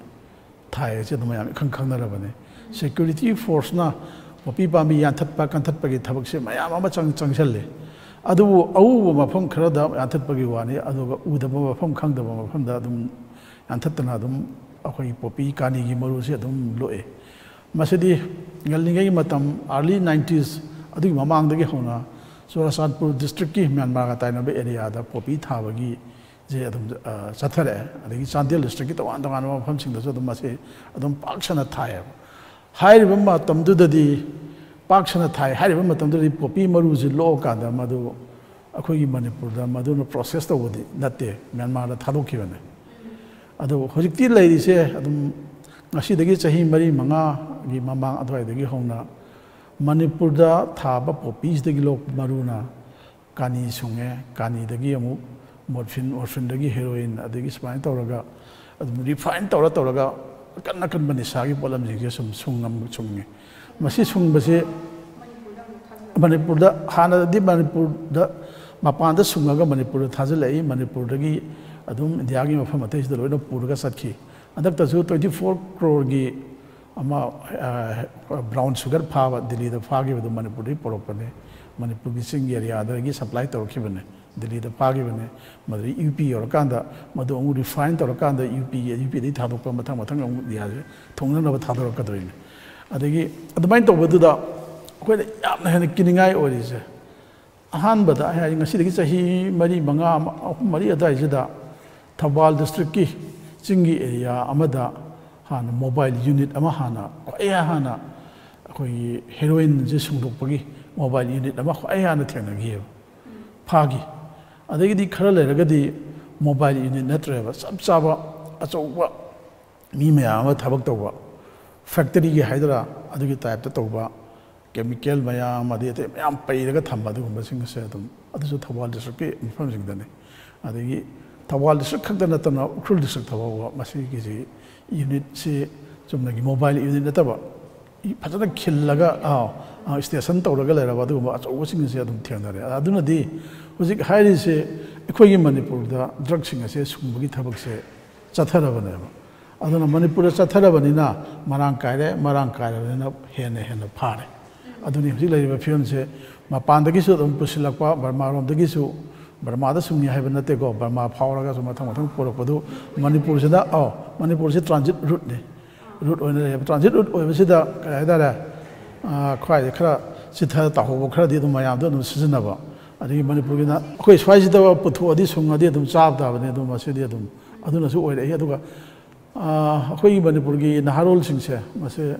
ꯊꯥꯏ ꯍꯥꯏꯁꯦ ꯑꯗꯨꯝ ꯃꯌꯥꯝ ꯏꯈꯪ ꯈꯪꯅꯔꯕꯅꯤ꯫ ꯁꯦꯀ꯭ꯌꯨꯔꯤꯇꯤ ꯐꯣꯔꯁꯅ ꯄꯣꯄꯤ ꯄꯥꯝꯕꯤ ꯌꯥꯟꯊꯠꯄ ꯀꯟꯊꯠꯄꯒꯤ ꯊꯕꯛꯁꯦ ꯃꯌꯥꯝ ꯑꯃ ꯆꯪ-, ꯆꯪꯁꯤꯜꯂꯤ꯫ ꯑꯗꯨꯕꯨ ꯑꯎꯕ ꯃꯐꯝ ꯈꯔꯗ ꯌꯥꯟꯊꯠꯄꯒꯤ ꯋꯥꯅꯤ, ꯑꯗꯨꯒ ꯎꯗꯕ ꯃꯐꯝ, ꯈꯪꯗꯕ ꯃꯐꯝꯗ ꯑꯗꯨꯝ ꯌꯥꯟꯊꯠꯇꯅ ꯑꯗꯨꯝ ꯑꯩꯈꯣꯏꯒꯤ ꯄꯣꯄꯤ ꯀꯥꯅꯤꯒꯤ ꯃꯔꯨꯁꯦ ꯑꯗꯨꯝ ꯂꯣꯛꯑꯦ꯫ ꯃꯁꯤꯗꯤ ꯉꯜꯂꯤꯉꯩꯒꯤ ꯃꯇꯝ, early nineties, ꯑꯗꯨꯒꯤ ꯃꯃꯥꯡꯗꯒꯤ ꯍꯧꯅ ꯆꯨꯔꯥꯆꯥꯟꯄꯨꯔ ꯗꯤꯁꯇ꯭ꯔꯤꯛꯀꯤ ꯃ꯭ꯌꯥꯟꯃꯥꯔꯒ ꯇꯥꯏꯅꯕ ꯑꯦꯔꯤꯌꯥꯗ ꯄꯣꯄꯤ ꯊꯥꯕꯒꯤ ꯁꯦ ꯑꯗꯨꯝ, ꯑ, ꯆꯠꯊꯔꯛꯑꯦ꯫ ꯑꯗꯒꯤ ꯆꯥꯟꯗꯦꯜ ꯗꯤꯁꯇ꯭ꯔꯤꯛꯀꯤ ꯇꯣꯉꯥꯟ ꯇꯣꯉꯥꯟꯕ ꯃꯐꯝꯁꯤꯡꯗꯁꯨ ꯑꯗꯨꯝ ꯃꯁꯤ ꯑꯗꯨꯝ ꯄꯥꯛ ꯁꯟꯅ ꯊꯥꯏꯌꯦꯕ꯫ ꯍꯥꯏꯔꯤꯕ ꯃꯇꯝꯗꯨꯗꯗꯤ ꯄꯥꯛ ꯁꯟꯅ ꯊꯥꯏ꯫ ꯍꯥꯏꯔꯤꯕ ꯃꯇꯝꯗꯨꯗꯗꯤ ꯄꯣꯄꯤ ꯃꯔꯨꯁꯤ ꯂꯣꯛꯑꯀꯥꯟꯗ ꯃꯗꯨ ꯑꯩꯈꯣꯏꯒꯤ ꯃꯅꯤꯄꯨꯔꯗ ꯃꯗꯨꯅ ꯄ꯭ꯔꯣꯁꯦꯁ ꯇꯧꯕꯗꯤ ꯅꯠꯇꯦ, ꯃ꯭ꯌꯥꯟꯃꯥꯔꯗ ꯊꯥꯗꯣꯛꯈꯤꯕꯅꯦ꯫ ꯑꯗꯨ ꯍꯧꯖꯤꯛꯇꯤ ꯂꯩꯔꯤꯁꯦ ꯑꯗꯨꯝ ꯉꯁꯤꯗꯒꯤ ꯆꯍꯤ ꯃꯔꯤ ꯃꯉꯥꯒꯤ ꯃꯃꯥꯡ ꯑꯗꯨꯋꯥꯏꯗꯒꯤ ꯍꯧꯅ ꯃꯅꯤꯄꯨꯔꯗ ꯊꯥꯕ ꯄꯣꯄꯤꯁꯤꯗꯒꯤ ꯂꯣꯛꯄ ꯃꯔꯨꯅ ꯀꯥꯅꯤ ꯁꯨꯡꯉꯦ, ꯀꯥꯅꯤꯗꯒꯤ ꯑꯃꯨꯛ ꯃꯣꯔꯐꯤꯟ, ꯃꯣꯔꯐꯤꯟꯗꯒꯤ ꯍꯦꯔꯣꯏꯟ, ꯑꯗꯒꯤ ꯁꯨꯃꯥꯏꯅ ꯇꯧꯔꯒ ꯑꯗꯨꯝ ꯔꯤꯐꯥꯏꯟ ꯇꯧꯔ ꯇꯧꯔꯒ ꯑꯀꯟ ꯑꯀꯟꯕ ꯅꯤꯁꯥꯒꯤ ꯄꯣꯠꯂꯝꯁꯤꯡꯁꯦ ꯁꯨꯝ ꯁꯨꯡꯉꯝ-, ꯁꯨꯡꯉꯦ꯫ ꯃꯁꯤ ꯁꯨꯡꯕꯁꯦ ꯃꯅꯤꯄꯨꯔꯗ, ꯍꯥꯟꯅꯗꯤ ꯃꯅꯤꯄꯨꯔꯗ ꯃꯄꯥꯟꯗ ꯁꯨꯡꯉꯒ ꯃꯅꯤꯄꯨꯔꯗ ꯊꯥꯖꯤꯜꯂꯛꯏ꯫ ꯃꯅꯤꯄꯨꯔꯗꯒꯤ ꯑꯗꯨꯝ ꯏꯟꯗꯤꯌꯥꯒꯤ ꯃꯐꯝ ꯑꯇꯩꯁꯤꯗ ꯂꯣꯏꯅ ꯄꯨꯔꯒ ꯆꯠꯈꯤ꯫ ꯍꯟꯗꯛꯇꯁꯨ twenty four crore ꯒꯤ ꯑꯃ brown sugar ꯐꯥꯕ ꯗꯤꯜꯂꯤꯗ ꯐꯥꯈꯤꯕꯗꯨ ꯃꯅꯤꯄꯨꯔꯗꯒꯤ ꯄꯨꯔꯛꯄꯅꯦ꯫ ꯃꯅꯤꯄꯨꯔꯒꯤ ꯆꯤꯡꯒꯤ ꯑꯦꯔꯤꯌꯥꯗꯒꯤ ꯁꯄ꯭ꯂꯥꯏ ꯇꯧꯔꯛꯈꯤꯕꯅꯦ꯫ ꯗꯤꯜꯂꯤꯗ ꯐꯥꯈꯤꯕꯅꯦ꯫ ꯃꯗꯨꯗꯒꯤ ꯌꯨ ꯄꯤ ꯌꯧꯔꯀꯥꯟꯗ ꯃꯗꯨ ꯑꯃꯨꯛ ꯔꯤꯐꯥꯏꯟ ꯇꯧꯔꯀꯥꯟꯗ ꯌꯨ ꯄꯤꯒꯤ ꯌꯨ ꯄꯤꯗꯒꯤ ꯊꯥꯗꯣꯛꯄ ꯃꯊꯪ ꯃꯊꯪ ꯑꯃꯨꯛ ꯏꯟꯗꯤꯌꯥꯁꯦ ꯊꯨꯡꯅꯅꯕ ꯊꯥꯗꯣꯔꯛꯀꯗꯣꯏꯅꯦ꯫ ꯑꯗꯒꯤ ꯑꯗꯨꯃꯥꯏꯅ ꯇꯧꯕꯗꯨꯗ ꯑꯩꯈꯣꯏꯅ ꯌꯥꯝꯅ ꯍꯦꯟꯅ ꯀꯤꯅꯤꯡꯉꯥꯏ ꯑꯣꯏꯔꯤꯁꯦ, ꯑꯍꯥꯟꯕꯗ ꯑꯩ ꯍꯥꯏ, ꯉꯁꯤꯗꯒꯤ ꯆꯍꯤ ꯃꯔꯤ ꯃꯉꯥ ꯑꯃ, ꯑꯍꯨꯝ ꯃꯔꯤ ꯑꯗꯨꯋꯥꯏꯁꯤꯗ ꯊꯧꯕꯥꯜ ꯗꯤꯁꯇ꯭ꯔꯤꯛꯀꯤ ꯆꯤꯡꯒꯤ ꯑꯦꯔꯤꯌꯥ ꯑꯃꯗ ꯍꯥꯟꯅ ꯃꯣꯕꯥꯏꯜ ꯌꯨꯅꯤꯠ ꯑꯃ ꯍꯥꯟꯅ, ꯈ꯭ꯋꯥꯏ ꯍꯥꯟꯅ ꯑꯩꯈꯣꯏꯒꯤ ꯍꯦꯔꯣꯏꯟꯁꯦ ꯁꯨꯡꯗꯣꯛꯄꯒꯤ ꯃꯣꯕꯥꯏꯜ ꯌꯨꯅꯤꯠ ꯑꯃ ꯈ꯭ꯋꯥꯏ ꯍꯥꯟꯅ ꯊꯦꯡꯅꯈꯤꯑꯕ, ꯐꯥꯈꯤ꯫ ꯑꯗꯒꯤꯗꯤ ꯈꯔ ꯂꯩꯔꯒꯗꯤ ꯃꯣꯕꯥꯏꯜ ꯌꯨꯅꯤꯠ ꯅꯠꯇ꯭ꯔꯦꯕ, ꯆꯞ ꯆꯥꯕ ꯑꯆꯧꯕ ꯃꯤ ꯃꯌꯥꯝ ꯑꯃ ꯊꯕꯛ ꯇꯧꯕ, ꯐꯦꯛꯇꯔꯤꯒꯤ ꯍꯥꯏꯗꯣꯏꯔꯥ, ꯑꯗꯨꯒꯤ ꯇꯥꯏꯞꯇ ꯇꯧꯕ, ꯀꯦꯃꯤꯀꯦꯜ ꯃꯌꯥꯝ ꯑꯗꯩ ꯑꯇꯩ ꯃꯌꯥꯝ ꯄꯩꯔꯒ ꯊꯝꯕ, ꯑꯗꯨꯒꯨꯝꯕꯁꯤꯡ ꯑꯁꯦ ꯑꯗꯨꯝ, ꯑꯗꯨꯁꯨ ꯊꯧꯕꯥꯜ ꯗꯤꯁꯇ꯭ꯔꯤꯛꯀꯤ ꯃꯐꯝꯁꯤꯡꯗꯅꯤ꯫ ꯑꯗꯒꯤ ꯊꯧꯕꯥꯜ ꯗꯤꯁꯇ꯭ꯔꯤꯛ ꯈꯛꯇ ꯅꯠꯇꯅ ꯎꯈ꯭ꯔꯨꯜ ꯗꯤꯁꯇ꯭ꯔꯤꯛꯇ ꯐꯥꯎꯕ ꯃꯁꯤꯒꯤꯁꯤ ꯌꯨꯅꯤꯠꯁꯤ ꯆꯨꯝꯅꯒꯤ ꯃꯣꯕꯥꯏꯜ ꯌꯨꯅꯤꯠ ꯅꯠꯇꯕ, ꯏ-, ꯐꯖꯅ ꯈꯤꯜꯂꯒ, ꯑꯥ, ꯑꯥ, ꯁ꯭ꯇꯦꯁꯟ ꯇꯧꯔꯒ ꯂꯩꯔꯕ ꯑꯗꯨꯒꯨꯝꯕ ꯑꯆꯧꯕꯁꯤꯡ ꯑꯁꯦ ꯑꯗꯨꯝ ꯊꯦꯡꯅꯔꯦ꯫ ꯑꯗꯨꯅꯗꯤ ꯍꯧꯖꯤꯛ ꯍꯥꯏꯔꯤꯁꯦ ꯑꯩꯈꯣꯏꯒꯤ ꯃꯅꯤꯄꯨꯔꯗ ꯗ꯭ꯔꯒꯁꯤꯡ ꯑꯁꯦ ꯁꯨꯡꯕꯒꯤ ꯊꯕꯛꯁꯦ ꯆꯠꯊꯔꯕꯅꯦꯕ꯫ ꯑꯗꯨꯅ ꯃꯅꯤꯄꯨꯔꯗ ꯆꯠꯊꯔꯕꯅꯤꯅ ꯃꯔꯥꯡ ꯀꯥꯏꯔꯦ, ꯃꯔꯥꯡ ꯀꯥꯏꯔꯕꯅꯤꯅ ꯍꯦꯟꯅ ꯍꯦꯟꯅ ꯐꯥꯔꯦ꯫ ꯑꯗꯨꯅꯤ ꯍꯧꯖꯤꯛ ꯂꯩꯔꯤꯕ ꯐꯤꯕꯝꯁꯦ꯫ ꯃꯄꯥꯟꯗꯒꯤꯁꯨ ꯑꯗꯨꯝ ꯄꯨꯁꯤꯜꯂꯛꯄ, ꯕꯔꯃꯥꯔꯣꯝꯗꯒꯤꯁꯨ, ꯕꯔꯃꯥꯗ ꯁꯨꯡꯉꯤ ꯍꯥꯏꯕ ꯅꯠꯇꯦꯀꯣ, ꯕꯔꯃꯥ ꯐꯥꯎꯔꯒꯁꯨ ꯃꯊꯪ ꯃꯊꯪ ꯄꯨꯔꯛꯄꯗꯨ ꯃꯅꯤꯄꯨꯔꯁꯤꯗ, ꯑꯧ, ꯃꯅꯤꯄꯨꯔꯁꯤ ꯇ꯭ꯔꯥꯟꯖꯤꯠ ꯔꯨꯠꯅꯤ, ꯔꯨꯠ ꯑꯣꯏꯅ ꯂꯩꯌꯦꯕ꯫ ꯇ꯭ꯔꯥꯟꯖꯤꯠ ꯔꯨꯠ ꯑꯣꯏꯕꯁꯤꯗ ꯀꯔꯤ ꯍꯥꯏꯇꯥꯔꯦ, ꯑꯥ, ꯈ꯭ꯋꯥꯏꯗꯩ ꯈꯔ ꯆꯤꯊ ꯇꯥꯍꯧꯕ ꯈꯔꯗꯤ ꯑꯗꯨꯝ ꯃꯌꯥꯝꯗꯣ ꯑꯗꯨꯝ ꯁꯤꯖꯤꯟꯅꯕ, ꯑꯗꯒꯤ ꯃꯅꯤꯄꯨꯔꯒꯤꯅ ꯑꯩꯈꯣꯏ ꯁ꯭ꯋꯥꯏꯁꯤꯗ ꯄꯨꯊꯣꯛꯑꯗꯤ ꯁꯨꯡꯉꯗꯤ ꯑꯗꯨꯝ ꯆꯥꯕ ꯇꯥꯕꯅꯤ꯫ ꯑꯗꯨꯝ ꯃꯁꯤꯗꯤ ꯑꯗꯨꯝ ꯑꯗꯨꯅꯁꯨ ꯑꯣꯏꯔꯛꯏ꯫ ꯑꯗꯨꯒ, ꯑꯥ, ꯑꯩꯈꯣꯏꯒꯤ ꯃꯅꯤꯄꯨꯔꯒꯤ ꯅꯍꯥꯔꯣꯜꯁꯤꯡꯁꯦ ꯃꯁꯦ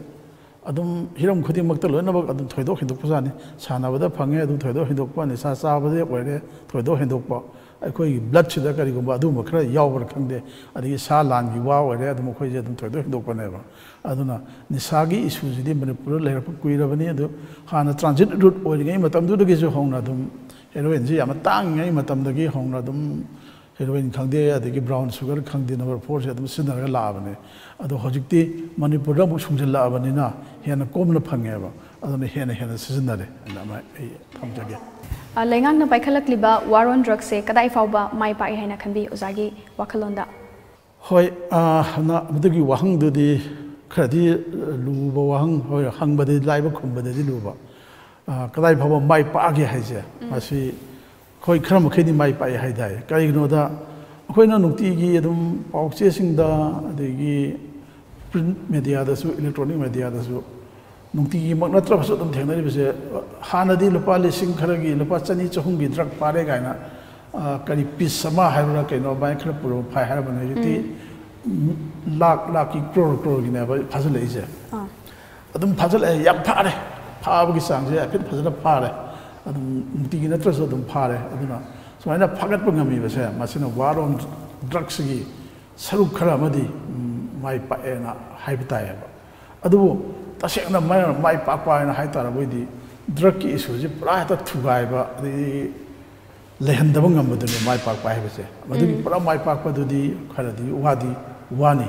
ꯑꯗꯨꯝ ꯍꯤꯔꯝ ꯈꯨꯗꯤꯡꯃꯛꯇ ꯂꯣꯏꯅꯃꯛ ꯑꯗꯨꯝ ꯊꯣꯏꯗꯣꯛ ꯍꯦꯟꯗꯣꯛꯄꯖꯥꯠꯅꯤ꯫ ꯁꯥꯟꯅꯕꯗ ꯐꯪꯉꯦ, ꯑꯗꯨꯝ ꯊꯣꯏꯗꯣꯛ ꯍꯦꯟꯗꯣꯛꯄ, ꯅꯤꯁꯥ ꯆꯥꯕꯗ ꯑꯣꯏꯔꯦ, ꯊꯣꯏꯗꯣꯛ ꯍꯦꯟꯗꯣꯛꯄ꯫ ꯑꯩꯈꯣꯏꯒꯤ ꯕ꯭ꯂꯠꯁꯤꯗ ꯀꯔꯤꯒꯨꯝꯕ ꯑꯗꯨꯒꯨꯝꯕ ꯈꯔ ꯌꯥꯎꯕ꯭ꯔꯥ ꯈꯪꯗꯦ, ꯑꯗꯒꯤ ꯁꯥ ꯂꯥꯟꯒꯤ ꯋꯥ ꯑꯣꯏꯔꯦ, ꯑꯗꯨꯝ ꯑꯩꯈꯣꯏꯁꯦ ꯑꯗꯨꯝ ꯊꯣꯏꯗꯣꯛ ꯍꯦꯟꯗꯣꯛꯄꯅꯦꯕ꯫ ꯑꯗꯨꯅ ꯅꯤꯁꯥꯒꯤ ꯏꯁꯨꯁꯤꯗꯤ ꯃꯅꯤꯄꯨꯔꯗ ꯂꯩꯔꯛꯄ ꯀꯨꯏꯔꯕꯅꯤ꯫ ꯑꯗꯨ ꯍꯥꯟꯅ ꯇ꯭ꯔꯥꯟꯖꯤꯠ ꯔꯨꯠ ꯑꯣꯏꯔꯤꯉꯩ ꯃꯇꯝꯗꯨꯗꯒꯤꯁꯨ ꯍꯧꯅ ꯑꯗꯨꯝ ꯍꯦꯔꯣꯏꯟꯁꯤ ꯌꯥꯝꯅ ꯇꯥꯡꯉꯤꯉꯩ ꯃꯇꯝꯗꯒꯤ ꯍꯧꯅ ꯑꯗꯨꯝ ꯍꯦꯔꯣꯏꯟ ꯈꯪꯗꯦ, ꯑꯗꯒꯤ ꯕ꯭ꯔꯥꯎꯟ ꯁꯨꯒꯔ ꯈꯪꯗꯦ, ꯅꯝꯕꯔ ꯐꯣꯔꯁꯦ ꯑꯗꯨꯝ ꯁꯤꯖꯤꯟꯅꯔꯒ ꯂꯥꯛꯑꯕꯅꯦ꯫ ꯑꯗꯣ ꯍꯧꯖꯤꯛꯇꯤ ꯃꯅꯤꯄꯨꯔꯗ ꯑꯃꯨꯛ ꯁꯨꯡꯖꯤꯜꯂꯛꯑꯕꯅꯤꯅ ꯍꯦꯟꯅ ꯀꯣꯝꯅ ꯐꯪꯉꯦꯕ, ꯑꯗꯨꯅ ꯍꯦꯟꯅ ꯍꯦꯟꯅ ꯁꯤꯖꯤꯟꯅꯔꯦ꯫ ꯑꯗꯨꯅ ꯑꯃ ꯑꯩ ꯊꯝꯖꯒꯦ꯫ ꯑ, ꯂꯩꯉꯥꯛꯅ ꯄꯥꯏꯈꯠꯂꯛꯂꯤꯕ war on drugsꯁꯦ ꯀꯗꯥꯏ ꯐꯥꯎꯕ ꯃꯥꯏ ꯄꯥꯛꯏ ꯍꯥꯏꯅ ꯈꯟꯕꯤ ꯑꯣꯖꯥꯒꯤ ꯋꯥꯈꯜꯂꯣꯟꯗ? ꯍꯣꯏ, ꯑ, ꯅ-, ꯃꯗꯨꯒꯤ ꯋꯥꯍꯪꯗꯨꯗꯤ ꯈꯔꯗꯤ ꯂꯨꯕ ꯋꯥꯍꯪ, ꯍꯣꯏ, ꯍꯪꯕꯗꯗꯤ ꯂꯥꯏꯕ, ꯈꯨꯝꯕꯗꯗꯤ ꯂꯨꯕ꯫ ꯑ, ꯀꯗꯥꯏ ꯐꯥꯎꯕ ꯃꯥꯏ ꯄꯥꯛꯑꯒꯦ ꯍꯥꯏꯁꯦ, ꯎꯝ꯫ ꯃꯁꯤ ꯑꯩꯈꯣꯏ ꯈꯔ ꯃꯈꯩꯗꯤ ꯃꯥꯏ ꯄꯥꯛꯑꯦ ꯍꯥꯏꯇꯥꯔꯦ꯫ ꯀꯔꯤꯒꯤꯅꯣꯗ, ꯑꯩꯈꯣꯏꯅ ꯅꯨꯡꯇꯤꯒꯤ ꯑꯗꯨꯝ ꯄꯥꯎ ꯆꯦꯁꯤꯡꯗ, ꯑꯗꯒꯤ print mediaꯗꯁꯨ, electronic mediaꯗꯁꯨ ꯅꯨꯡꯇꯤꯒꯤꯃꯛ ꯅꯠꯇ꯭ꯔꯕꯁꯨ ꯑꯗꯨꯝ ꯊꯦꯡꯅꯔꯤꯕꯁꯦ, ꯍꯥꯟꯅꯗꯤ ꯂꯨꯄꯥ ꯂꯤꯁꯤꯡ ꯈꯔꯒꯤ, ꯂꯨꯄꯥ ꯆꯅꯤ ꯆꯍꯨꯝꯒꯤ drug ꯐꯥꯔꯦ ꯀꯥꯏꯅ, ꯑ, ꯀꯔꯤ piece ꯑꯃ ꯍꯥꯏꯕ꯭ꯔꯥ ꯀꯩꯅꯣ, ꯑꯗꯨꯃꯥꯏꯅ ꯈꯔ ꯄꯨꯔꯒ ꯐꯥꯏ ꯍꯥꯏꯔꯕꯅꯦ꯫ ꯍꯧꯖꯤꯛꯇꯤ ꯎꯝ꯫ ꯂꯥꯛ ꯂꯥꯛꯀꯤ, ꯀ꯭ꯔꯣꯔ ꯀ꯭ꯔꯣꯔꯒꯤꯅꯦꯕ ꯐꯥꯖꯤꯜꯂꯛꯏꯁꯦ꯫ ꯑꯥ꯫ ꯑꯗꯨꯝ ꯐꯥꯖꯤꯜꯂꯛꯑꯦ, ꯌꯥꯝ ꯐꯥꯔꯦ꯫ ꯐꯥꯕꯒꯤ ꯆꯥꯡꯁꯦ ꯍꯥꯏꯐꯦꯠ ꯐꯖꯅ ꯐꯥꯔꯦ꯫ ꯑꯗꯨꯝ ꯅꯨꯡꯇꯤꯒꯤ ꯅꯠꯇ꯭ꯔꯁꯨ ꯑꯗꯨꯝ ꯐꯥꯔꯦ꯫ ꯑꯗꯨꯅ ꯁꯨꯃꯥꯏꯅ ꯐꯥꯒꯠꯄ ꯉꯝꯃꯤꯕꯁꯦ, ꯃꯁꯤꯅ war on drugsꯀꯤ ꯁꯔꯨꯛ ꯈꯔ ꯑꯃꯗꯤ, ꯎꯝ, ꯃꯥꯏ ꯄꯥꯛꯑꯦꯅ ꯍꯥꯏꯕ ꯇꯥꯏꯌꯦꯕ꯫ ꯑꯗꯨꯕꯨ ꯇꯁꯦꯡꯅ ꯃꯥꯏ, ꯃꯥꯏ ꯄꯥꯛꯄ ꯍꯥꯏꯅ ꯍꯥꯏ ꯇꯥꯔꯕꯣꯏꯗꯤ, drugꯀꯤ issueꯁꯤ ꯄꯨꯔꯥ ꯍꯦꯛꯇ ꯊꯨꯒꯥꯏꯕ, ꯑꯗꯩꯗꯤ ꯂꯩꯍꯟꯗꯕ ꯉꯝꯕꯗꯨꯅꯤ ꯃꯥꯏ ꯄꯥꯛꯄ ꯍꯥꯏꯕꯁꯦ꯫ ꯃꯗꯨꯒꯤ ꯎꯝ꯫ ꯄꯨꯔꯥ ꯃꯥꯏ ꯄꯥꯛꯄꯗꯨꯗꯤ ꯈꯔꯗꯤ ꯋꯥꯗꯤ ꯋꯥꯅꯤ꯫